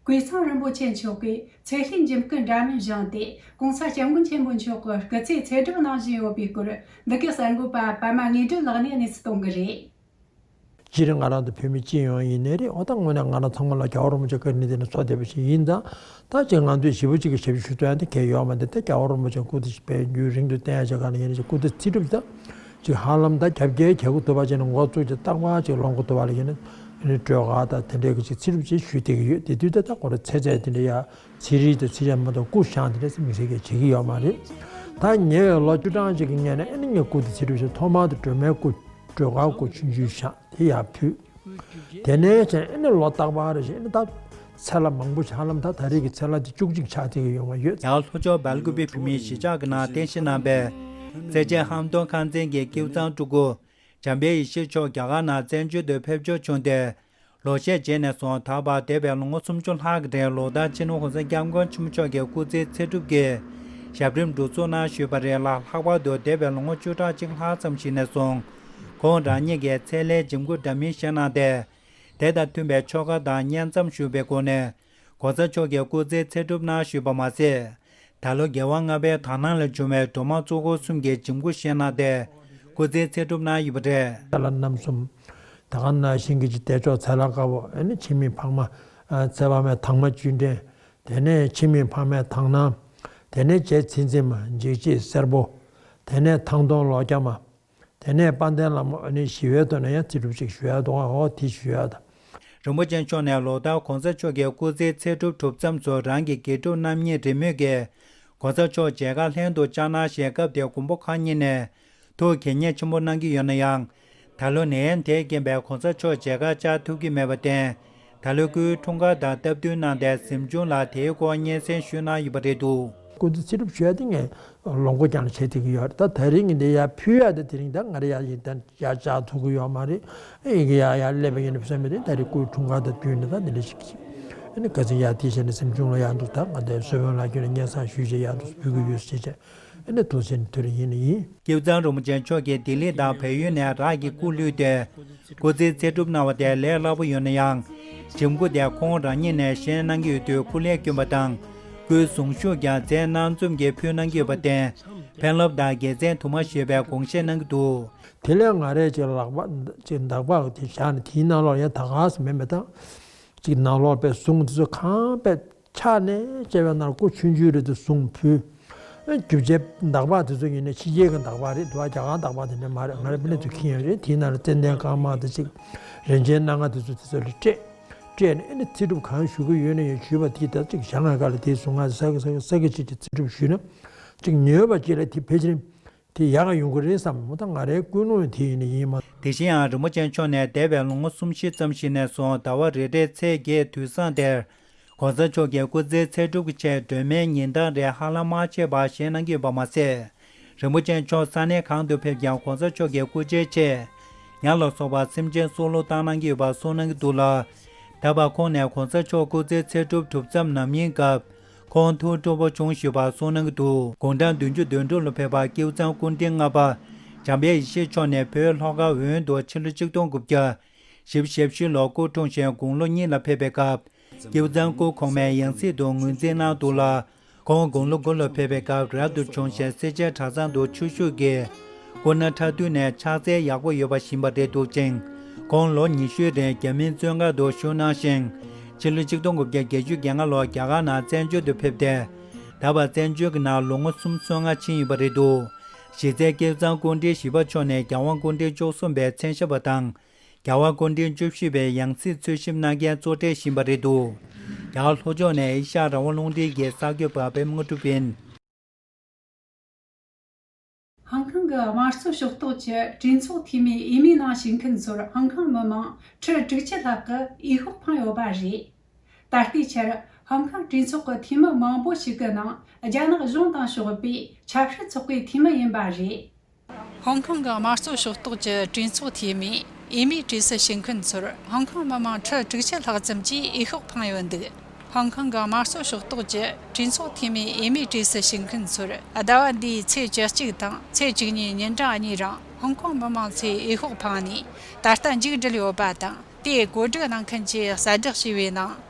གོས་ཚང་རིན་པོ་ཆེ་མཆོག་གིས་ཚེ་ཤུལ་འཇིམ་སྐུ་འདྲ་མིན་བཞེངས་ཏེ། ྋགོང་ས་ྋསྐྱབས་མགོན་ཆེན་པོ་མཆོག་གི་སྐུ་ཚེ་ཚེ་སྒྲུབ་གནང་བཞིན་ཡོད་པའི་སྐོར། འདི་གའི་གསར་འགོད་པ་པདྨ་དངོས་གྲུབ་ལགས་ནས་གནས་ཚུལ་གཏོང་གི་རེད། སྤྱིར་ང་རང་ཚོ་བོད་མི་སྤྱི་ཡོངས་ཡིན་ནའི་རེད། འོ་ད་དངོས་གནས་ང་རང་ཚང་མ་ལ་རྒྱལ་བ་རིན་པོ་ཆེ་བཀའ་དྲིན་དེ་ནི་གསོ་བདེ་པོ་ཞིག་ཡིན་ཙང་། ད་ཅིག་ང་ཚོས་ཞེ་པོ་ཅིག་གི་ཞབས་ཞུ་ཞུ་ཐུབ་ཡ་དེ་གལ་ཡོད་མ་རེད། ད་རྒྱལ་བ་རིན་པོ་ཆེ་སྐུ་ཚེ་ཞིག་པའི་རྒྱུན་རིང་དུ་བརྟན་ཡ་ཅིག་ག་ནས་ཡིན་ནའི་ཅིག་སྐུ་ཚེ་ཚེ་སྒྲུབ་ད་ཅིག་ཧ་ལམ་ད་རྒྱབ་འགལ་བྱེད་དགོས་ཐུབ་པ་ཅིག་ནི་འགོ་བཙུགས་ཅིག་རྟག་པར་ཅིག་ལོངས་དགོས་ཐུབ་པ་ལ་ཡིན་ན། ཨ་ནི་སྤྲོད་ག་ད་དེ་འདྲའི་གི་ཅིག་ཚེ་སྒྲུབ་ཅིག་ཞུ་བསྡད་ཀྱི་ཡོད། དེ་དུས་ད་ད་ཁོ་རང་ཚེ་ཚད་དེ་འདྲ་ཡ་ཚེ་རིལ་དང་ཚེ་རིལ་མ་གཏོགས་སྐུ་བཞེངས་དེ་འདྲ་ཅིག་མི་སེར་གྱིས་བྱེད་ཀྱི་ཡོད་མ་རེད། ད་ཉེ་བའི་ལོ་བཅུ་གྲངས་ཅིག་གི་སྔོན་ནས་ཨ་ནི་ངས་སྐུ་ཚེ་ཚེ་སྒྲུབ་ཞུ་ཐོག་མར་དུ་སྒྲོལ་མའི་སྐུ། སྒྲོལ་དཀར་སྐུ་ཆུང་ཆུང་བཞེངས་དེ་ཡར་ཕུལ། དེ་ནས་ཀྱང་ཨ་ནི་ལོ་རྟག་པར་རེ་བཞིན་ཨ་ནི་ད་ཚེ་ལྷ་མང་པོ་ཞིག་ཧ་ལམ་ད་ད་རེས་ཀྱི་ཚེ་ལྷ་དེ་བཅུ་གཅིག་ཆགས་བསྡད་ཀྱི་ཡོང་བ་ཡོད། ཡང་ལྷོ་ཕྱོགས་སྦེལ་ཀོབ་བོད་མིའི་གཞིས་ཆགས་ཀྱི་ནང་རྟེན་གཞི་གནང་བའི་སེར་བྱེས་ཧམ་སྟོང་ཁང་ཚན་གྱི་ཀེའུ་ཚང་སྤྲུལ་སྐུ་འཇམ་དཔལ་ཡེ་ཤེས་མཆོག་རྒྱ་གར་ནང་བཙན་བྱོལ་དུ་ཕེབས་འབྱོར་བྱུང་སྟེ། ལོ་ཤས་རྗེས་ནས་བཟུང་ད་བར་འདས་པའི་ལོ་ངོ་སུམ་ཅུ་ལྷག་གི་རིང་ལོ་ལྟར་སྤྱི་ནོར་༧གོང་ས་༧སྐྱབས་མགོན་ཆེན་པོ་མཆོག་གི་སྐུ་ཚེའི་ཚེ་སྒྲུབ་ཀྱི་ཞབས་རིམ་སྒྲུབ་ཚུགས་གནང་བཞུགས་པ་རེད་ལ། ལྷག་པར་དུ་འདས་པའི་ལོ་ངོ་བཅུ་ཕྲག་གཅིག་ལྷག་ཙམ་ཞིག་ནས་བཟུང་ཁོང་རང་ཉིད་ཀྱིས་ཚེ་ལྷའི་འཇིམ་སྐུ་འདྲ་མིན་བཞེངས་གནང་སྟེ། དེ་དང་མཐུན་པའི་ཆོ་ག་དང་བསྙེན་མཚམས་ཞུས་པའི་སྒོ་ནས་༧གོང་ས་མཆོག་གི་སྐུ་ཚེའི་ཚེ་སྒྲུབ་གནང་བཞུགས་པ་མ་ཟད། ད་ལོ་རྒྱལ་དབང་ལྔ་པའི་དག་སྣང་ལས་བྱུང་བའི་སྒྲོལ་མ་གཙོ་འཁོར་གསུམ་གྱི་འཇིམ་སྐུ་བཞེངས་གནང་སྟེ་སྐུ་ཚེའི་ཚེ་སྒྲུབ་གནང་ཡོད་པ་རེད། ཚེ་ལྷ་རྣམ་གསུམ། ད་ག་ནང་བཞིན་གྱི་བདེ་མཆོག་ཚེ་ལྷ་དཀར་པོ། ཨ་ནི་འཆི་མེད་འཕགས་མ། ཨ། ཚེ་དཔག་མེད་དྭངས་མ་བཅུད་ལྡན། དེ་ནས་འཆི་མེད་འཕགས་མའི་དག་སྣང་། དེ་ནས་རྗེ་ཚེ་འཛིན་མ་འཇིགས་བྱེད་སེར་པོ། དེ་ནས་ཐང་སྟོང་ལོ་བརྒྱ་མ། དེ་ནས་དཔལ་ལྡན་ལྷ་མོ། ཨ་ནི་ཞི་བའི་དོན་ན་ཡང་ཚེ་སྒྲུབ་ཅིག་ཞུ་ཡ་འདུག་ག་འོ་དེ་ཞུ་ཡ་ད། རིན་པོ་ཆེ་མཆོག་ནས་ལོ་ལྟར་༧གོང་ས་མཆོག་གི་སྐུ་ཚེའི་ཚེ་སྒྲུབ་གྲུབ་མཚམས་སུ་རང་གི་དགེ་ཕྲུག་རྣམ་གཉིས་རེས་མོས་ཀྱིས་༧གོང་ས་མཆོག་མཇལ་ཁ་ལྷན་དུ་བཅར་གནང་ཞེས་སྐབས་དེར་མགོན་པོ་གང་ཉིད་ནས་ཐུགས་དགྱེས་མཉེས་ཆེན་པོ་གནང་གི་ཡོད་ན་ཡང་། ད་ལོ་ནད་ཡམས་དེའི་རྐྱེན་པས་༧གོང་ས་མཆོག་མཇལ་ཁ་བཅར་ཐུབ་ཀྱི་མེད་པར་བརྟེན། ད་ལོའི་སྐུའི་འཁྲུངས་སྐར་དང་སྟབས་བསྟུན་གནང་སྟེ་གཟིམ་ཆུང་ལ་དེའི་སྐོར་སྙན་སེང་ཞུས་གནང་ཡོད་པ་རེད་འདུག་སྐུ་ཚེ་ཚེ་སྒྲུབ་ཞུ་ཡ་དེ་ངས་ལོ་འགོ་རྐྱང་བྱས་བསྡད་ཀྱི་ཡོད་རེད། ད་ད་རིང་ངས་འདི་ཡར་ཕུལ་ཡ་དེ་དེ་རིང་ད་ང་རང་ཡར་ཡིན་ད་ཡར་བཅར་ཐུབ་ཀྱི་ཡོད་མ་རེད། ཨེ་ཡིན་གྱི་ཡར་ཡར་སླེབས་པ་ཡིན་ན་བསམ་མེད་དེ་ད་རེས་སྐུའི་འཁྲུངས་སྐར་དང་བསྟུན་ནས་ད་འདི་འདྲ་ཞིག་ཨ་ནི་ཁ་སང་ཡར་དེ་བྱས་ནས་གཟིམ་ཆུང་ལ་ཡར་འདུག་ད་ང་དེ་གསོལ་དཔོན་ལགས་ཁྱོད་ལ་སྙན་སེང་ཞུས་བྱས་ཡར་འདུག་ཕུལ་གྱི་ཡོད་ཟེར་བྱས། ཨ་ནི་ཐུགས་རྗེ་ཆེ་ནས་དེ་རིང་ཡིན་ན་ཡིན། ཀེའུ་ཚང་རིན་པོ་ཆེ་མཆོག་གིས་ལྡི་ལི་དང་བལ་ཡུལ་ནས་རགས་ཀྱི་སྐུ་བླུགས་ཏེ་སྐུ་ཚེའི་ཚེ་སྒྲུབ་གནང་བ་དེ་ལས་སླ་པོ་ཡོད་ན་ཡང་། འཇིམ་སྐུ་དེ་ཁོང་རང་ཉིད་ནས་བཞེངས་གནང་གི་ཡོད་དུས་སྐུ་ལས་བསྐྱོན་པ་དང་སྐུའི་གཟུངས་གཞུག་ཀྱང་མཛད་གནང་འཛོམས་ཀྱིས་ཕུལ་གནང་གི་ཡོད་པར་བརྟེན། ཕན་རླབས་དང་དགེ་མཚན་དུ་མ་ཞེས་པའི་དགོངས་བཞེས་གནང་གི་འདུག། དེ་ལས་ང་རས་ཅིག་ལག་པ་ཅིག་འདག་པ་དེ་བཞག་ནས་དེའི་ནང་ལོགས་ཡང་ད་ག་སེ་མེད་མེད་དང་། ཅིག་ནང་ལོགས་པའི་ཟུང་དེ་ཚོ་གང་པའི་ཕྱག་ནས་བྱས་པའི་ནང་སྐུ་ཆུང་ཆུང་རེད་དེ་ཟུང་ཕུལ། རྒྱུ་ཆའི་འདག་པ་དེ་ཚོ་ཡིན་ནའི་ཕྱི་རྒྱལ་གྱི་འདག་པ་རེད་འདུག་བ། རྒྱ་གར་འདག་པ་དེ་འདྲ་མ་རེད། ང་རང་པི་ལི་ཚུ་ཁྱེར་ཡོད་རེད། དེའི་ནང་ལ་ཙན་དན་དཀར་དམར་དེ་ཅིག་རིན་ཆེན་སྣ་ལྔ་དེ་ཚོ་དེ་ཚོ་ལ་སྤྲད། སྤྲད་ནས་ཨ་ནི་ཚེ་སྒྲུབ་གང་ཞུ་གི་ཡོད་ན་ཡང་ཞུས་པ་དེ་ད་ཅིག་བཞག་ང་ག་ལ་དེའི་ཟུང་ང་ས་གི་ས་གི་ས་གི་ཅིག་གི་ཚེ་སྒྲུབ་ཞུས་ན་ཅིག་ཉོས་པ་ཅིག་ལ་དེ་ཕལ་ཆེར་དེ་ཡག་ག་ཡོང་གི་རེད་བསམ། མོ་ད་ང་རའི་ཀུན་སློང་དེ་ཡིན་ནི་ཡིན་མ། དེ་བཞིན་ཡང་རིན་པོ་ཆེ་མཆོག་ནས་འདས་པའི་ལོ་ངོ་གསུམ་བཞི་ཙམ་ཞིག་ནས་བཟུང་ཟླ་བ་རེ་རེའི་ཚེས་བརྒྱད་དུས་བཟང་དེར། གོང་ས་མཆོག་གི་སྐུ་ཚེའི་ཚེ་སྒྲུབ་ཀྱི་ཆེད་སྒྲོལ་མའི་ཉིན་གྲངས་རེ་ཧ་ལམ་མ་ཆད་པར་བཞེངས་གནང་གི་ཡོད་པ་མ་ཟད། རིན་པོ་ཆེ་མཆོག་ས་གནས་གང་དུ་ཕེབས་ཀྱང་གོང་ས་མཆོག་གི་སྐུ་ཕྱྭའི་ཆེད། ཉ་ལ་སོགས་པ་སེམས་ཅན་སྲོག་བླུ་བཏང་གནང་གི་ཡོད་པ་གསུངས་གནང་གི་འདུག་ལ། ད་བར་ཁོང་ནས་གོང་ས་མཆོག་སྐུ་ཚེའི་ཚེ་སྒྲུབ་གྲུབ་མཚམས་ནམ་ཡིན་སྐབས། ཁོང་ཐུགས་སྤྲོ་པོ་བྱུང་ཞུས་པ་གསུངས་གནང་གི་འདུག། དགུང་གྲངས་བདུན་ཅུ་དོན་དྲུག་ལ་ཕེབས་པ་ཀེའུ་ཚང་སྐུ་ཕྲེང་ལྔ་པ། འཇམ་དཔལ་ཡེ་ཤེས་མཆོག་ནས་བོད་ལྷོ་ཁ་འོན་དུ་ཕྱི་ལོ་ཆིག་སྟོང་དགུ་བརྒྱ། བཞི་བཅུ་ཞེ་བཞི་ལོར་སྐུ་འཁྲུངས་ཤིང་དགུང་ལོ་གཉིས་ལ་ཕེབས་པའི་སྐབས། ཀེའུ་ཚང་སྐུ་གོང་མའི་ཡང་སྲིད་དུ་ངོས་འཛིན་གནང་འདུག་ལ། ཁོང་དགུང་ལོ་དགུ་ལ་ཕེབས་པའི་སྐབས་རབ་ཏུ་བྱུང་ཞིང་སེར་སྐྱའི་གྲྭ་ཚང་དུ་ཆོས་ཞུགས་ཀྱིས། སྐུ་ན་ཕྲ་དུས་ནས་ཕྱག་འཚལ་ཡག་པོ་ཡོད་པ་བཞིན་པ་རེད་འདུག་ཅིང་། ཁོང་ལོ་ཉི་ཤུའི་རིང་རྒྱ་མིའི་བཙོན་ཁང་དུ་བཞུགས་གནང་ཞིང་། ཕྱི་ལོ་ཆིག་སྟོང་དགུ་བརྒྱ་བརྒྱད་ཅུ་གྱ་ལྔ་ལོར་རྒྱ་གར་ནང་བཙན་བྱོལ་དུ་ཕེབས་ཏེ། ད་བར་བཙན་བྱོལ་གྱི་ནང་ལོ་ངོ་གསུམ་སོ་ལྔ་ཕྱིན་ཡོད་པ་རེད་འདུག། གཞི་རྩའི་ཀེའུ་ཚང་སྐུ་ཕྲེང་བཞི་པ་མཆོག་ནས་རྒྱལ་དབང་སྐུ་ཕྲེང་བཅུ་གསུམ་པའི་མཚན་ཞབས་པ་དང་། རྒྱལ་བ་སྐུ་ཕྲེང་བཅུ་བཞི་པའི་ཡང་སྲིད་འཚོལ་ཞིབ་གནང་མཁན་གཙོ་གྲས་ཡིན་པ་རེད་འདུག། རྒྱ་གར་ལྷོ་ཕྱོགས་ནས་ཨེ་ཤ་ཡ་རང་དབང་རླུང་འཕྲིན་གྱི་གསར་འགོད་པ་པད་མ་དངོས་གྲུབ་ཡིན། ཧང་ཀང་གི་དམངས་གཙོ་ཕྱོགས་གཏོགས་ཀྱི་གྲོས་ཚོགས་འཐུས་མིའི་འོས་མིའི་ནང་ཞུགས་མཁན་ཚོར་ཧང་ཀང་མི་མང་ཁྲི་དྲུག་ཅུ་ལྷག་གི་འོས་ཤོག་འཕངས་ཡོད་པ་རེད། ད་ལྟའི་ཆར་ཧང་ཀང་གྲོས་ཚོགས་ཀྱི་འཐུས་མི་མང་པོ་ཞིག་གི་ནང་རྒྱ་ནག་གཞུང་དང་ཕྱོགས་པའི་ཆབ་སྲིད་ཚོགས་པའི་འཐུས་མི་ཡིན་པ་རེད། ཧོང་ཀོང་གི་དམངས་གཙོ་ཕྱོགས་གཏོགས་ཀྱི་གྲོས་ཚོགས་འཐུས་མིའི་འོས་མིའི་གྲས་སུ་ཞུགས་མཁན་ཚོར་ཧོང་ཀོང་མི་མང་ཁྲི་དྲུག་ཅུ་ལྷག་ཙམ་གྱིས་འོས་ཤོག་འཕངས་ཡོད་འདུག། ཧོང་ཀོང་གི་དམངས་གཙོ་ཕྱོགས་གཏོགས་ཀྱི་གྲོས་ཚོགས་འཐུས་མིའི་འོས་མིའི་གྲས་སུ་ཞུགས་མཁན་ཚོར་ཟླ་བ་འདིའི་ཚེས་བཅུ་གཅིག་དང་ཚེས་བཅུ་གཉིས་ཉིན་གྲངས་གཉིས་རིང་ཧོང་ཀོང་མི་མང་ཚོས་འོས་ཤོག་འཕངས་ནས་ད་ལྟ་མཇུག་བསྒྲིལ་ཡོད་པ་དང་། དེའི་བཀོད་སྒྲིག་གནང་མཁན་གྱིས་གསལ་བསྒྲགས་བྱས་པའི་ནང་།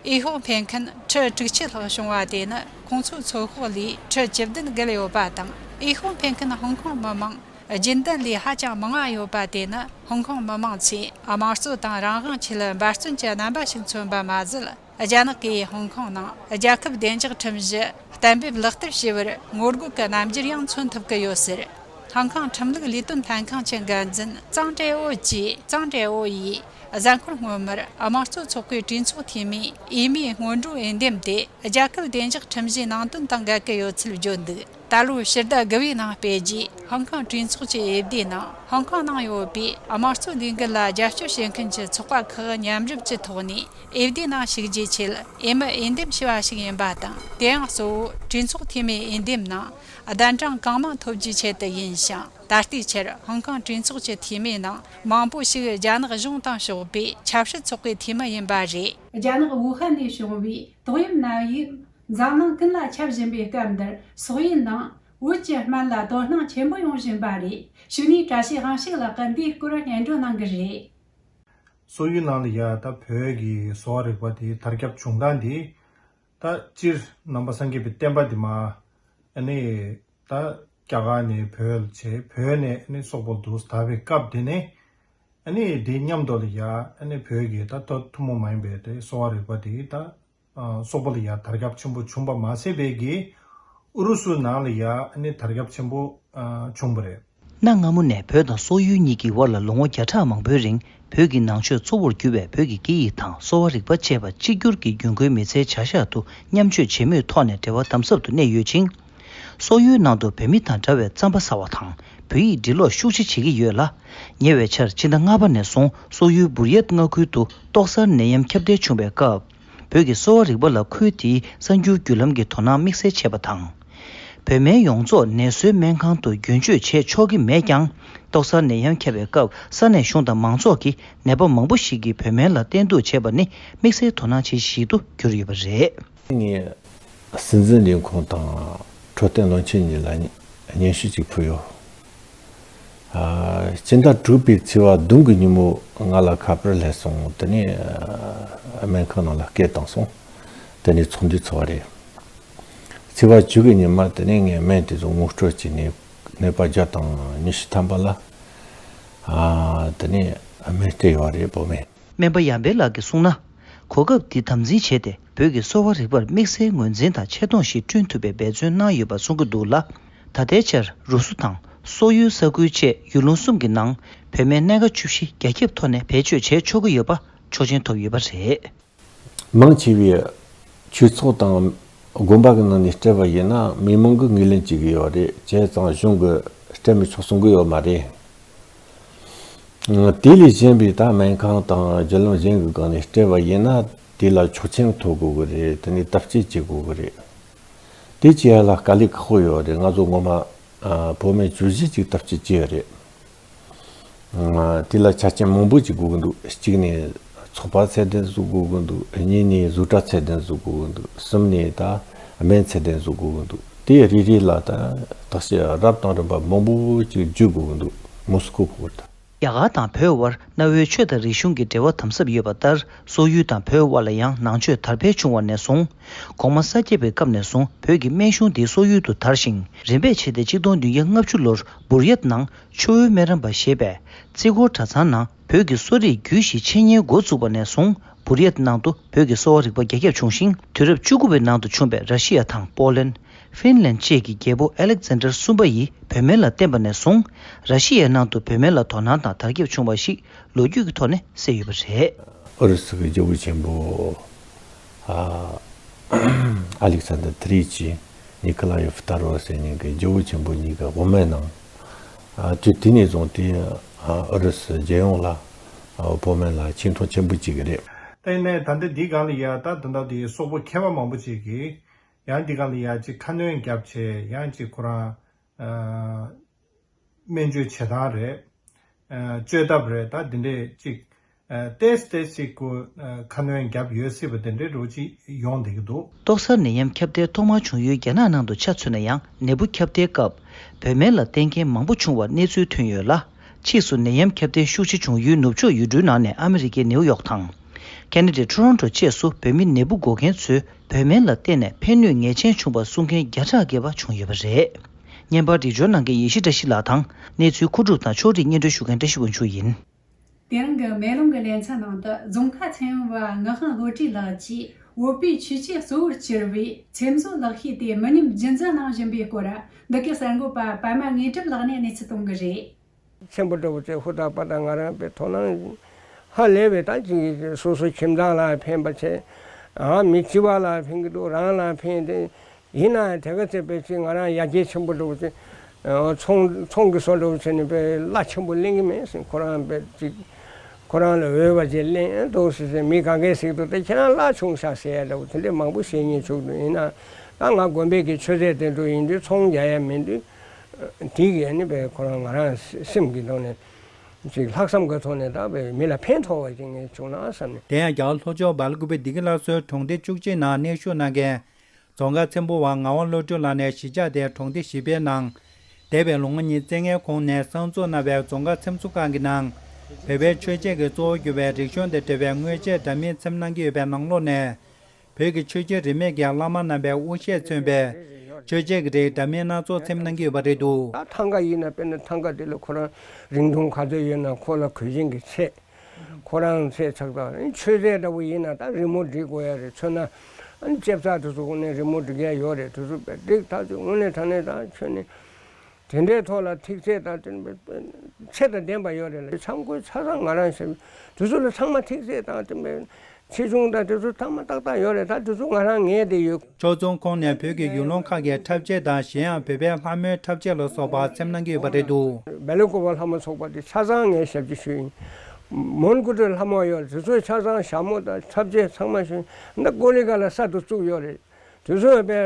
འོས་ཤོག་འཕེན་མཁན་ཁྲི་དྲུག་ཅུ་ལྷག་བྱུང་བ་དེ་ནི་ཁོང་ཚོའི་ཚོད་དཔག་ལས་ཁྲི་བཅུ་བདུན་བརྒལ་ཡོད་པ་དང་། འོས་ཤོག་འཕེན་མཁན་ཧོང་ཀོང་མི་མང་རྒྱུན་ལྡན་ལས་ཧ་ཅང་མང་བ་ཡོད་པ་དེ་ནི་ཧོང་ཀོང་མི་མང་ཚོས་དམངས་གཙོ་དང་རང་དབང་ཆེད་འབད་བརྩོན་གྱི་རྣམ་པ་ཞིག་མཚོན་པ་མ་ཟད། རྒྱ་ནག་གིས་ཧོང་ཀོང་ནང་རྒྱལ་ཁབ་བདེ་འཇགས་ཁྲིམས་གཞི་གཏན་འབེབས་ལག་བསྟར་བྱས་པར་ངོ་རྒོལ་གྱི་རྣམ་འགྱུར་ཡང་མཚོན་ཐུབ་ཀྱི་ཡོད་ཟེར། ཧང་ཀང་ཁྲིམས་ལུགས་ལས་དོན་ལྷན་ཁང་གི་འགན་འཛིན་ཙང་ཀྲེ་ཨོ་གྱིས། ཙང་ཀྲེ་ཨོ་ཡིས་གཟའ་འཁོར་སྔོན་མར་དམངས་གཙོ་ཚོགས་པའི་གྲོས་ཚོགས་འཐུས་མིའི་འོས་མིའི་སྔོན་འགྲོའི་འོས་འདེམས་དེ་རྒྱལ་ཁབ་བདེ་འཇགས་ཁྲིམས་གཞིའི་ནང་དོན་དང་འགལ་གྱི་ཡོད་ཚུལ་བརྗོད་འདུག། ད་ལོའི་ཕྱི་ཟླ་དགུ་པའི་ནང་སྤེལ་རྒྱུའི་ཧོང་ཀོང་གྲོས་ཚོགས་ཀྱི་འོས་བསྡུའི་ནང་ཧོང་ཀོང་ནང་ཡོད་པའི་དམངས་གཙོ་ལས་འགུལ་ལ་རྒྱབ་སྐྱོར་བྱེད་མཁན་གྱི་ཚོགས་པ་ཁག་མཉམ་རུབ་ཀྱི་ཐོག་ནས་འོས་བསྡུའི་ནང་ཞུགས་རྒྱུའི་ཆེད་འོས་མི་འོས་འདེམས་བྱས་པ་ཞིག་ཡིན་པ་དང་། དེ་ཡང་གཙོ་བོ་གྲོས་ཚོགས་འཐུས་མིའི་འོས་འདེམས་ནང་གདན་གྲངས་གང་མང་ཐོབ་རྒྱུའི་ཆེད་དུ་ཡིན་ཞིང་། ད་ལྟའི་ཆར་ཧོང་ཀོང་གྲོས་ཚོགས་ཀྱི་འཐུས་མིའི་ནང་མང་པོ་ཞིག་རྒྱ་ནག་གཞུང་དང་ཕྱོགས་པའི་ཆབ་སྲིད་ཚོགས་པའི་འཐུས་མི་ཡིན་པ་རེད། རྒྱ་ནག་ཝུ་ཧན་ནས་བྱུང་བའི་ཏོག་དབྱིབས་ནད་ཡམས་འཛམ་གླིང་ཀུན་ལ་ཁྱབ་བཞིན་པའི་སྐབས་འདིར། སོག་ཡུལ་ནང་བོད་ཀྱི་སྨན་ལ་དོ་སྣང་ཆེན་པོ་ཡོང་བཞིན་པ་རེད། གཞུག་ནས་བཀྲ་ཤིས་དབང་ཕྱུག་ལགས་ཀྱིས་འདིའི་སྐོར་སྙན་སྒྲོན་གནང་གི་རེད། སོག་ཡུལ་ནང་ལ་ཡ་ད་བོད་ཀྱི་གསོ་བ་རིག་པ་དེའི་དར་ཁྱབ་བྱུང་སྟངས་དེ། ད་སྤྱིར་ནང་པ་སངས་རྒྱས་པའི་བསྟན་པ་འདི་མ། ཨ་ནི་ད་རྒྱ་གར་ནས་བོད་ལ་བྱས། བོད་ནས་ཨ་ནི་སོག་པོ་ལ་དར་བའི་སྐབས་དེ་ནས། ཨ་ནི་དེ་མཉམ་དུ་ལ་ཡ་ཨ་ནི་བོད་ཀྱི་ད་ཐུན་མོང་མ་ཡིན་པའི་དེ་གསོ་བ་རིག་པ་དེ་ད། ཨ། སོག་པོ་ལ་ཡ་དར་ཁྱབ་ཆེན་པོ་བྱུང་བ་མ་ཟད་པའི་གི་ཨུ་རུ་སུ་ནང་ལ་ཡ་ཨ་ནི་དར་ཁྱབ་ཆེན་པོ་ཨ་བྱུང་བ་རེད། གནའ་སྔ་མོ་ནས་བོད་དང་སོག་ཡུལ་གཉིས་ཀྱི་དབར་ལ་ལོ་ངོ་བརྒྱ་ཕྲག་མང་པོའི་རིང་བོད་ཀྱི་ནང་ཆོས་གཙོ་བོར་གྱུར་པའི་བོད་ཀྱི་སྐད་ཡིག་དང་གསོ་བ་རིག་པ་བཅས་པ་གཅིག་གྱུར་གྱི་རྒྱུན་མཁོའི་མི་ཚེའི་བྱ་གཞག་ཏུ་མཉམ་སྤྱོད་བྱེད་མུས་ཐོག་ནས་འབྲེལ་བ་དམ་ཟབ་ཏུ་གནས་ཡོད་ཅིང་། སོག་ཡུལ་ནང་དུ་བོད་མི་དང་འདྲ་བའི་རྩམ་པ་ཟ་བ་དང་བོད་ཡིག་འབྲི་ཀློག་ཤུགས་ཆེ་བྱེད་ཀྱི་ཡོད་ལ། ཉེ་བའི་ཆར་ཕྱི་ཟླ་ལྔ་པ་ནས་བཟུང་སོག་ཡུལ་བུར་ཡད་མངའ་ཁུལ་དུ་ཏོག་གསར་ནད་ཡམས་ཁྱབ་གདལ་བྱུང་བའི་སྐབས། བོད་ཀྱི་གསོ་བ་རིག་པ་ལ་ཁུལ་དེའི་གསར་འགྱུར་བརྒྱུད་ལམ་གྱི་དོ་སྣང་དམིགས་བསལ་བྱས་པ་དང་། བོད་སྨན་ཡོངས་རྫོགས་ནད་གསོའི་སྨན་ཁང་དུ་རྒྱུན་སྤྱོད་བྱེད་ཆོག་གི་མེད་ཀྱང་། ཏོག་གསར་ནད་ཡམས་ཁྱབ་པའི་སྐབས་ས་གནས་གཞུང་དང་མང་ཚོགས་ཀྱིས་ནད་པ་མང་པོ་ཞིག་གིས་བོད་སྨན་ལ་བརྟེན་གཏུག་བྱས་པ་ནི་དམིགས་བསལ་དོ་སྣང་བྱེད་གཞི་ཞིག་ཏུ་གྱུར་ཡོད་པ་རེད། ངས་སྲིད་འཛིན་ལས་ཁུངས་དང་འཕྲོད་བསྟེན་བློན་ཆེན་གཉིས་ལ་སྙན་ཞུ་གཅིག་ཕུལ་ཡོད། ཨ། སྤྱི་ཟླ་དྲུག་པའི་ཚེས་པ་བདུན་གི་ཉིན་མོ་ང་ལ་ཁ་པར་སླེབས་སོང་། དེ་ནས་ཨ་སྨན་ཁང་ནང་ལ་སྐད་བཏང་སོང་། དེ་ནས་ཚོགས་འདུ་ཚོགས་པ་རེད། ཚེས་པ་བཅུ་དགུ་ཉིན་མ་དེ་ནས་ངས་སྨན་དེ་ཚོ་ངོ་སྤྲོད་བྱས་ནས་ནད་པ་བརྒྱ་དང་ཉི་ཤུ་ཐམ་པ་ལ་ཨ་དེ་ནས་སྨན་སྤྲད་ཡོད་རེད། བོད་སྨན། སྨན་པ་ཡར་འཕེལ་ལགས་ཀྱིས་གསུངས་ན། གོ་སྐབས་འདི་དམ་འཛིན་བྱས་ཏེ་བོད་ཀྱི་གསོ་བ་རིག་པར་དམིགས་བསལ་ངོས་འཛིན་དང་ཆེ་མཐོང་ཞིག་བསྐྲུན་ཐུབ་པའི་འབད་བརྩོན་གནང་ཡོད་པ་གསུང་གི་འདུག་ལ། ད་ལྟའི་ཆར་རུ་སུ་དང་སོག་ཡུལ་ས་ཁུལ་བཅས་ཡུལ་ལུང་གསུམ་གྱི་ནང་བོད་སྨན་སྣ་ཁ་བཅུ་བཞི་རྒྱ་ཁྱབ་ཐོག་ནས་བེད་སྤྱོད་བྱེད་ཆོག་གི་ཡོད་པ་ཆོག་མཆན་ཐོབ་ཡོད་པ་རེད། མང་ཆེ་བས་ཆོས་ཚོགས་དང་དགོན་པ་གི་ནང་ནས་སྤྲད་པ་ཡིན་ན་མི་མང་གིས་ངོས་ལེན་བྱེད་ཀྱི་ཡོད་རེད། བྱས་ཙང་གཞུང་གིས་སྤྲད་མི་ཆོག་གསུང་གི་ཡོད་མ་རེད། དེ་ལས་གཞན་པའི་ད་སྨན་ཁང་དང་བརྒྱུད་ལམ་གཞན་གྱི་སྒང་ནས་སྤྲད་པ་ཡིན་ན་དེ་ལ་ཆོག་མཆན་ཐོབ་དགོས་ཀྱི་རེད། དེ་ནས་དར་སྤྱོད་བྱེད་དགོས་ཀྱི་རེད། དེ་བྱེད་ཡ་ལ་དཀའ་ལས་ཁག་པོ་ཡོད་རེད། ང་ཚོ་ངོ་མ་ཨ་བོད་སྨན་བཅུ་བཞི་ཅིག་དར་སྤྱོད་བྱས་ཡོད་རེད། ཨ་དེ་ལ་ཆ་རྐྱེན་མང་པོ་ཅིག་དགོས་ཀྱི་འདུག་གཅིག་ནས་ཚོགས་པ་ཚད་ལྡན་བཟོ་དགོས་ཀྱི་འདུག་གཉིས་ནས་བཟོ་གྲྭ་ཚད་ལྡན་བཟོ་དགོས་ཀྱི་འདུག་གསུམ་ནས་ད་སྨན་ཚད་ལྡན་བཟོ་དགོས་ཀྱི་འདུག་དེ་རེ་རེ་ལ་ད་བརྟག་དཔྱད་རབ་དང་རིམ་པ་མང་པོ་ཅིག་བརྒྱུད་དགོས་ཀྱི་འདུག་མོ་སི་ཁོ་བར་དུ། རྒྱ་གར་དང་བོད་དབར་གནའ་བོའི་ཆོས་དང་རིག་གཞུང་གི་འབྲེལ་བ་དམ་ཟབ་ཡོད་པ་ལྟར། སོག་ཡུལ་དང་བོད་དབར་ལ་ཡང་ནང་ཆོས་དར་འཕེལ་བྱུང་བ་ནས་བཟུང་། གོང་མ་ས་སྐྱ་པའི་སྐབས་ནས་བཟུང་བོད་ཀྱི་སྨན་གཞུང་འདི་སོག་ཡུལ་དུ་དར་ཞིང་། རིམ་པས་བྱས་ཏེ་ཆིག་སྟོང་བདུན་བརྒྱ་ལྔ་བཅུ་ལོར་བུར་ཡད་ནང་ཆུ་བོའི་སྨན་རམས་པ་ཞེས་པའི་རྩིས་འཁོར་གྲྭ་ཚང་ནང་བོད་ཀྱི་གསོ་རིག་རྒྱུད་བཞི་འཆད་ཉན་འགོ་བཙུགས་པ་ནས་བཟུང་། བུར་ཡད་ནང་དུ་བོད་ཀྱི་གསོ་བ་རིག་པ་རྒྱ་ཁྱབ་བྱུང་ཞིང་། དུས་རབས་བཅུ་དགུ་པའི་ནང་དུ་བྱུང་བའི་ར་ཤི་ཡ་དང་པོ་ལན། ཧྥིན་ལན་བཅས་ཀྱི་རྒྱལ་པོ་ཨ་ལེག་ཛན་ཌར་གསུམ་པ་ཡིས་བོད་སྨན་ལ་བརྟེན་པ་ནས་བཟུང་། ར་ཤི་ཡའི་ནང་དུ་བོད་སྨན་ལ་དོ་སྣང་དང་དར་ཁྱབ་བྱུང་བ་ཞིག་ལོ་རྒྱུས་ཀྱི་ཐོག་ནས་གསལ་ཡོད་པ་རེད། ཨུ་རུ་སུ་གི་རྒྱལ་པོ་ཆེན་པོ་ཨ་ཨ་ལེག་ཛན་ཌར་ཐི་རི་ཅི་ནི་ཀོ་ལ་ཡི་ཧྥི་ཏཱ་རོ་ཟེར་མཁན་གྱི་རྒྱལ་པོ་ཆེན་པོ་གཉིས་ཀྱི་དབུ་མའི་ནང་ཨ་དུས་དེ་ནས་བཟུང་སྟེ་ཨ་ཨུ་རུ་སུ་རྒྱལ་ཡོངས་ལ་ཨ་བོད་སྨན་ལ་ཆེ་མཐོང་ཆེན་པོ་བྱེད་ཀྱི་རེད། དེ་ནས་ད་ལྟ་འདི་སྒང་ལ་ཡ་ད་ད་ལྟ་དེ་སོག་པོ་མཁས་པ་མང་པོ་ཅིག་གིས་ཡང་འདི་སྒང་ལ་ཡ་ཅིག་ཁ་སྣོན་བརྒྱབ་བྱས་ཡང་ཅིག་ཁོ་རང་ཨ་སྨན་བཅོས་བྱེད་སྟངས་རེད། ཨ་བཅོས་ཐབས་རེད། ད་འདི་འདྲས་ཅིག་ཨ་ཏེས་ཏེས་ཅིག་གོ་ཨ་ཁ་སྣོན་བརྒྱབ་ཡོད་སྲིད་པ་དེ་འདྲས་རོ་ཅིག་ཡོང་བསྡད་ཀྱི་འདུག་ཏོག་གསར་ནད་ཡམས་ཁྱབ་གདལ་ཐོག་མར་བྱུང་ཡུལ་རྒྱ་ནག་ནང་དུ་ཆ་མཚོན་ན་ཡང་ནད་འབུ་ཁྱབ་གདལ་སྐབས་བོད་སྨན་ལ་བརྟེན་མཁན་མང་པོ་བྱུང་བར་གནས་ཚུལ་ཐོན་ཡོད་ལ། ཕྱིས་སུ་ནད་ཡམས་ཁྱབ་གདལ་ཤུགས་ཆེ་བྱུང་ཡུལ་ནུབ་ཕྱོགས་ཡུལ་གྲུའི་ནང་ནས་ཨ་མི་རི་ཀའི་ནེའུ་ཡོག་དང་། ཁེ་ན་ཌའི་ཊོ་རོན་ཊོ་བཅས་སུ་བོད་མི་ནད་འབུ་འགོ་མཁན་ཚོས་བོད་སྨན་ལ་བརྟེན་ནས་ཕན་ནུས་ངེས་ཅན་བྱུང་བ་གསུང་མཁན་བརྒྱ་ཕྲག་བརྒལ་བ་བྱུང་ཡོད་པ་རེད། བརྙན་པར་སྒྲིག་སྦྱོར་གནང་མཁན་ཡེ་ཤེས་བཀྲ་ཤིས་ལགས་དང་གནས་ཚུལ་མཁོ་སྒྲུབ་དང་ཕྱོགས་སྒྲིག་སྙན་སྒྲོན་ཞུ་མཁན་བཀྲ་ཤིས་དབང་ཕྱུག་ཡིན། དེ་རིང་གི་མེ་ལོང་གི་ལེ་ཚན་ནང་དུ་རྫོང་ཁ་ཚན་ཡོང་བ་ངག་དབང་བློ་གྲོས་ལགས་ཀྱིས་བོད་པའི་ཆོས་བྱེད་གཙོ་བོར་གྱུར་བའི་ཚེམ་བཟོ་ལག་ཤེས་དེ་མི་ཉམས་རྒྱུན་འཛིན་གནང་བཞིན་པའི་སྐོར། འདི་གའི་གསར་འགོད་པ་པད་མ་དངོས་གྲུབ་ལགས་ནས་གནས་ཚུལ་གཏོང་གི་རེད། ཆེན་པོ་འདྲ་བོ་བྱས་ཧུར་ཐག་པ་དང་ང་རང་པའི་དོ་སྣང་ཧ་ལས་པའི་ད་ཅིག་སོ་སོ་ཁྱིམ་ཚང་ལ་ཕན་པ་བྱས། ཨ་མི་སྤྱི་བ་ལ་ཕན་གྱི་འདུག་རང་ལ་ཕན་ཏེ། ཡིན་ན་ཡང་དེ་ག་ཚད་པའི་ཅིག་ང་རང་ཡར་རྒྱས་ཆེན་པོ་འདྲ་བོ་བྱས། ཚོང་ཚོང་གི་བཟོ་འདྲ་བོ་བྱས་ནས་པའི་གླ་ཆེན་པོ་ལེན་གྱི་མེད་ཟེར། ཁོ་རང་པའི་ཅིག་ཁོ་རང་ལ་འོས་པ་ཅིག་ལེན་འདུག་ཟེར་ཟེར། མི་ག་གེ་ཟིག་འདུག་དེ་ཁྱེད་རང་གླ་ཆུང་ཤག་ཟེར་ཡ་འདྲ་བོ་དེ་འདྲས་མང་པོ་བཤད་ཉན་བྱུང་འདུག་ཡིན་ན་ད་ང་དགོན་པའི་གི་མཆོད་རྫས་དེ་འདྲ་ཡིན་དུས་ཚོང་རྒྱག་ཡ་མིན་དུས། དེ་གི་ཨ་ནི་བས་ཁོ་རང་ང་རང་སེམས་ཀྱི་ཐོག་ནས་ཅིག་ལྷག་བསམ་གྱི་ཐོག་ནས་ད་བས་མི་ལ་ཕན་ཐོགས་པ་ཅིག་ངས་བྱུང་ན་བསམ་ནས། དེ་ཡང་རྒྱ་གར་ལྷོ་ཕྱོགས་སྦེལ་ཀོབ་བདེ་སྐྱིད་སླར་གསོའི་གྲོང་སྡེ་བཅུ་གཅིག་ནང་གནས་བཞུགས་གནང་མཁན་རྫོང་དཀར་ཚེམ་བུ་བ་ངག་དབང་བློ་གྲོས་ལགས་ནས་གཞིས་ཆགས་དེའི་གྲོང་སྡེ་བཞི་པའི་ནང་འདས་པའི་ལོ་ངོ་ཉི་ཤུ་རྩ་ལྔའི་གོང་ནས་གསར་འཛུགས་གནང་བའི་རྫོང་དཀར་ཚེམ་བཟོ་ཁང་གི་ནང་བོད་པའི་མཆོད་ཆས་ཀྱི་གཙོ་བོར་གྱུར་པའི་རིག་གཞུང་དང་འབྲེལ་བའི་དངོས་ཆས་འདྲ་མིན་འཚེམ་གནང་གི་ཡོད་པའི་ནང་ལོགས་ནས། བོད་ཀྱི་ཆོས་བརྒྱུད་རིས་མེད་ཀྱི་བླ་མ་རྣམ་པའི་དབུ་ཞྭས་མཚོན་པའི་ཆོས་ཆས་ཀྱི་རིགས་འདྲ་མིན་སྣ་ཚོགས་འཚེམ་གནང་གི་ཡོད་པ་རེད་འདུག་ད་ཐང་ག་ཡིན་ན་དཔེར་ན་ཐང་ག་དེ་ལ་ཁོ་རང་རིང་ཐུང་ག་ཚོད་ཡོད་ན་ཁོ་ལ་གོས་ཆེན་གྱི་ཚད། ཁོ་རང་ཚད་ཆགས་དང་མཆོད་རྫས་འདྲ་བོ་ཡིན་ན་ད་རི་མོ་འབྲི་དགོས་ཡ་རེད། མཚོན་ན་ཨ་ནི་ལྕེ་བཙག་དེ་ཚོ་ནས་རི་མོ་འབྲི་མཁན་ཡོད་རེད། དེ་ཚོ་དཔེ་འགྲིག་ཐག་ཆོད། དངོས་གནས་དྲང་གནས་ད་ཁྱོད་ནི། དེ་འདྲའི་ཐོག་ལ་ཐིག་ཚད་དང་དེ་ཚད་དང་ལྡན་པ་ཡོད་རེད་ལ། ཆབ་མགོའི་ཆ་ཚང་ང་རང་ཞབས་དེ་ཚོ་ལ་ཚང་མ་ཐིག་ཚད་དང་དེ་འདྲའི་ཆེ་ཆུང་དང་དེ་ཚོ་ཚང་མ་ཏག་ཏག་ཡོད་རེད། ད་དེ་ཚོ་ང་རང་ངས་དེ་ཡོད། ཕྱོགས་མཚུངས་ཁོང་ནས་བོད་ཀྱི་ཡུལ་ལུང་ཁག་གི་འཁྲབ་ཆས་དང་གཞན་ཡང་བོད་པའི་ལྷ་མོའི་འཁྲབ་ཆས་ལ་སོགས་པ་འཚེམ་གནང་གི་ཡོད་པ་རེད་འདུག་སྦེལ་ཀོབ་ལྷ་མོ་ཚོགས་པ་དེ་ཆ་ཚང་ངས་ཞབས་ཕྱི་ཞུས་ཡིན། མོན་གྷོ་ཊའི་ལྷ་མོ་ཡོད་རེད། དེ་ཚོའི་ཆ་ཚང་ཞྭ་མོ་དང་འཁྲབ་ཆས་ཚང་མ་ཞུས་ཡིན། ད་ཀོ་ལི་གྷལ་ལ་གསར་དུ་བཙུགས་ཡོད་རེད། དེ་ཚོ་དཔེ་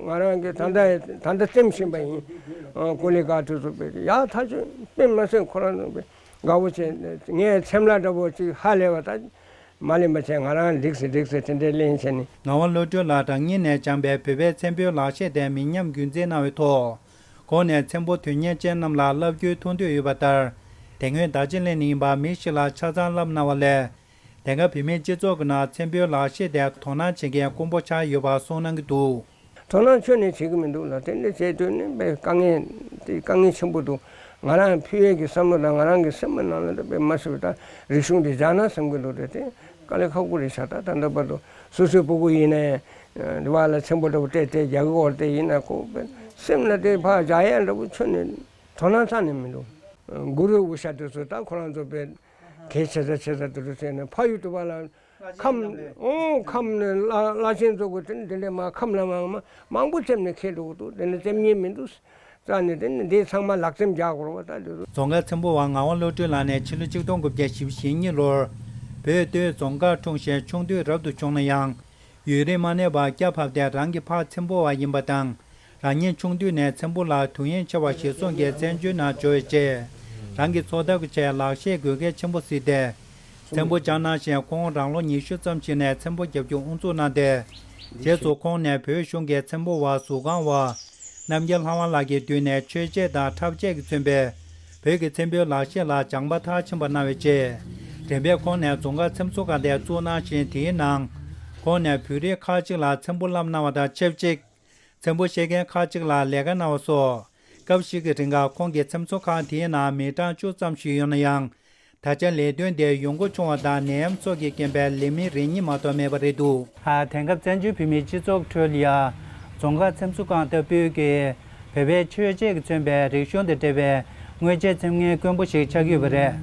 ང་རང་གིས་ད་ལྟ་ད་ལྟ་རྩེད་བཞིན་པ་ཡིན། ཨ་ཀོ་ལི་གྷལ་དེ་ཚོ་དཔེ་ཡག་ཐག་ཆོད། དཔེ་མ་སྲིད་ཁོ་རང་ཚོ་དཔེ་དགའ་བོ་བྱས། ངས་འཚེམ་ལ་འདྲ་བོ་ཅིག་ཧ་ལས་པ་ད་མ་ལེན་པ་བྱས། ང་རང་འགྲིག་སེ་འགྲིག་སེ་དེ་འདྲས་ལེན་བྱས་ནས། ངག་དབང་བློ་གྲོས་ལགས་དང་གཉིས་ནས་སྦྱངས་པའི་བོད་པའི་འཚེམ་པོའི་ལག་ཤེས་དེ་མི་ཉམས་རྒྱུན་འཛིན་གནང་བའི་ཐོག་གོང་ནས་འཚེམ་པོ་དོན་གཉེར་ཅན་རྣམས་ལ་བསླབ་རྒྱུའི་ཐུགས་འདོད་ཡོད་པ་ལྟར། དེ་སྔོན་རྡོ་རྗེ་གླིང་ནས་ཡིན་པ་མི་ཞིག་ལ་ཆ་ཚང་བསླབ་གནང་བ་ལས། དེ་སྔ་བོད་མིའི་སྤྱི་ཚོགས་ཀྱི་ནང་འཚེམ་པོའི་ལག་ཤེས་དེ་དོ་སྣང་བྱེད་མཁན་དཀོན་པོ་ཆགས་ཡོད་པ་གསུངས་གནང་གི་འདུག་དོ་སྣང་ཁྱོན་ནས་བྱེད་ཀྱི་མི་འདུག་ལ། དེ་འདྲ་བྱས་དུས་ནི་དཔེ་དཀའ་ངལ་དེ་དཀའ་ངལ་ཆེན་པོ་འདུག། ང་རང་ཕུལ་ཡས་ཀྱི་བསམ་བློ་དང་ང་རང་གི་སེམས་ནང་ལ་དཔེ་མ་སྲིད་པ་ད་རིག་གཞུང་དེ་སྦྱང་ན་བསམ་གྱི་འདུག། དེ་དེ་དཀའ་ལས་ཁག་པོ་རེད་ཤག། ད་ད་ལྟ་བར་དུ་སོ་སོའི་སྤུ་གུ་ཡིན་ནའི་འདི་བ་ལ་ཚེམ་པོ་འདྲ་པོ་སྤྲད་སྤྲད་རྒྱག་གི་འོར་དེ་ཡིན་ན་ཁོ་དཔེ་སེམས་ལ་དེ་ཕར་བཞག་ཡས་འདྲ་པོ་ཁྱོན་ནས་དོ་སྣང་རྩ་ནས་མི་འདུག། གུ་རུ་འུ་ཤ་དེ་ཚོ་ད་ཁོ་རང་ཚོ་དཔེ་གལ་ཆེ་ས་ཆེ་ས་དེ་ཚོ་བྱས་ནས་ཕ་ཡུལ་དུ་བ་ལ། ཁམས། ཨོ་ཁམས་ནས་བླ་བླ་ཆེན་ཚོ་གི་དེ་འདི་འདྲའི་མ་ཁམས་ལ་མ་མ་མང་པོ་བཙེམས་ནས་ཁེལ་འགྲོ་གི་འདུག། དེ་ནི་བཙེམ་ཉེན་མི་འདུག་རྩ་ནས། དེ་ནི་འདི་ཚང་མ་ལག་བཙེམ་རྒྱག་དགོས་པ་ད་འདི་རུ། རྫོང་དཀར་ཚེམ་པོ་བ་ངག་དབང་བློ་གྲོས་ལགས་ནས་ཕྱི་ལོ་ཆིག་སྟོང་དགུ་བརྒྱ་བཞི་བཅུ་ཞེ་གཉིས་ལོར་བོད་སྟོད་རྫོང་ཁག་འཁྲུངས་ཤིང་ཆུང་དུས་རབ་ཏུ་བྱུང་ན་ཡང་། ཡུན་རིང་མ་གནས་པར་སྐྱ་བབས་ཏེ་རང་གི་ཕ་ཚེམ་པོ་བ་ཡིན་པ་དང་། རང་ཉིད་ཆུང་དུས་ནས་ཚེམ་པོ་ལ་དུས་ཡུན་ཆེ་བ་ཞིག་སོང་གི་བཙན་བྱོལ་ནང་འབྱོར་བའི་རྗེས། རང་གི་འཚོ་ཐབས་ཀྱི་ཆེད་ལག་ཤེས་དགོས་གལ་ཆེན་པོ་གཟིགས་ཏེ། ཚེམ་པོ་སྦྱང་གནང་ཞིང་ཁོང་རང་ལོ་ཉི་ཤུ་ཙམ་ཞིག་ནས་ཚེམ་པོ་རྒྱག་རྒྱུ་དབུ་འཛུགས་གནང་སྟེ། རྗེས་སུ་ཁོང་ནས་བོད་གཞུང་གི་ཚེམ་པོ་བ་ཟུར་ཁང་བ། རྣམ་རྒྱལ་ལྷ་དབང་ལགས་ཀྱི་མདུན་ནས་མཆོད་ཆས་དང་འཁྲབ་ཆས་ཀྱིས་མཚོན་པའི་བོད་ཀྱི་ཚེམ་པོའི་ལག་ཤེས་ལ་སྦྱངས་པ་མཐར་ཕྱིན་པ་གནང་བའི་རྗེས། དྲན་པས་ཁོང་ནས་རྫོང་དཀར་ཚེམ་བཟོ་ཁང་དེ་བཙུགས་གནང་ཞིང་། དེའི་ནང་ཁོང་ནས་བོད་རིགས་ཁག་ཅིག་ལ་ཚེམ་པོ་བསླབ་གནང་བ་དང་ཆབས་ཅིག། ཚེམ་པོ་ཤེས་མཁན་ཁག་ཅིག་ལ་ལས་ཀ་གནང་བ་སོགས། སྐབས་ཤིག་གི་རིང་ཁོང་གིས་ཚེམ་བཟོ་ཁང་དེའི་ནང་མི་གྲངས་བཅུ་ཙམ་ཞིག་ཡོད་ན་ཡང་། ད་ཆ་ལས་དོན་དེ་ཡོང་སྒོ་ཆུང་བ་དང་ནད་ཡམས་སོགས་ཀྱི་རྐྱེན་པས་ལས་མི་རེ་གཉིས་མ་གཏོགས་མེད་པ་རེད་འདུག། ཨ། དེང་སྐབས་བཙན་བྱོལ་བོད་མིའི་སྤྱི་ཚོགས་ཁྲོད་ལ་ཡང་རྫོང་དཀར་ཚེམ་བཟོ་ཁང་ལྟ་བུའི་གི་བོད་པའི་མཆོད་ཆས་ཀྱིས་མཚོན་པའི་རིག་གཞུང་དང་འབྲེལ་བའི་དངོས་ཆས་འཚེམ་མཁན་དཀོན་པོ་ཞིག་ཆགས་ཡོད་པ་རེད།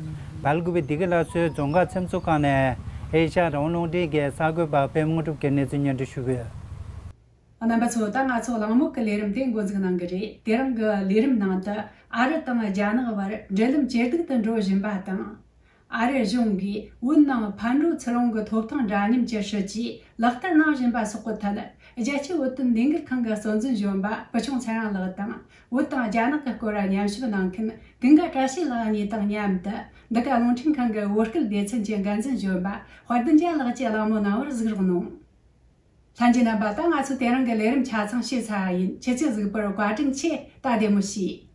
སྦེལ་ཀོབ་བདེ་སྐྱིད་ལགས་ཚོས་རྫོང་དཀར་ཚེམ་བཟོ་ཁང་ནས་ཨེ་ཤ་ཡ་རང་དབང་རླུང་འཕྲིན་གྱི་གསར་འགོད་པ་པད་མ་དངོས་གྲུབ་ཀྱིས་གནས་ཚུལ་སྙན་སྒྲོན་ཞུ་གི་ཡོད། རྣམ་པ་ཚོ། ད་ང་ཚོ་གླེང་མོལ་གྱི་ལས་རིམ་དེ་འགོ་འཛུགས་གནང་གི་རེད། དེ་རིང་གི་ལས་རིམ་ནང་དུ་ཨ་རི་དང་རྒྱ་ནག་བར་འབྲེལ་ལམ་ཇེ་སྡུག་ཏུ་འགྲོ་བཞིན་པ་དང་། ཨ་རི་གཞུང་གིས་བོད་ནང་ཕར་འགྲོ་ཚུར་འོང་གི་ཐོབ་ཐང་འདྲ་མཉམ་གྱི་སྲིད་ཇུས་ལག་བསྟར་གནང་བཞིན་པ་སོགས་ཀྱི་ཐད། རྒྱལ་སྤྱིའི་བོད་དོན་ལས་འགུལ་ཁང་གི་གཙོ་འཛིན་གཞོན་པ་བུ་ཆུང་ཚེ་རིང་ལགས་དང་། བོད་དང་རྒྱ་ནག་གི་སྐོར་ཉམས་ཞིབ་གནང་མཁན་ཀུན་དགའ་བཀྲ་ཤིས་ལགས་གཉིས་དང་མཉམ་དུ། འདི་ག་རླུང་འཕྲིན་ཁང་གི་བོད་སྐད་སྡེ་ཚན་གྱི་འགན་འཛིན་གཞོན་པ་དཔལ་ལྡན་རྒྱལ་ལགས་ཀྱིས་གླེང་མོལ་གནང་བར་གཟིགས་རོགས་གནང་། ལྷན་རྒྱས་རྣམ་པ། ད་ང་ཚོ་དེ་རིང་གི་ལས་རིམ་ཆ་ཚང་ཞུས་ཚར་བ་ཡིན། ཁྱེད་ཚོས་གཟིགས་པར་བཀའ་དྲིན་ཆེ། ད་བདེ་མོ་བྱོས།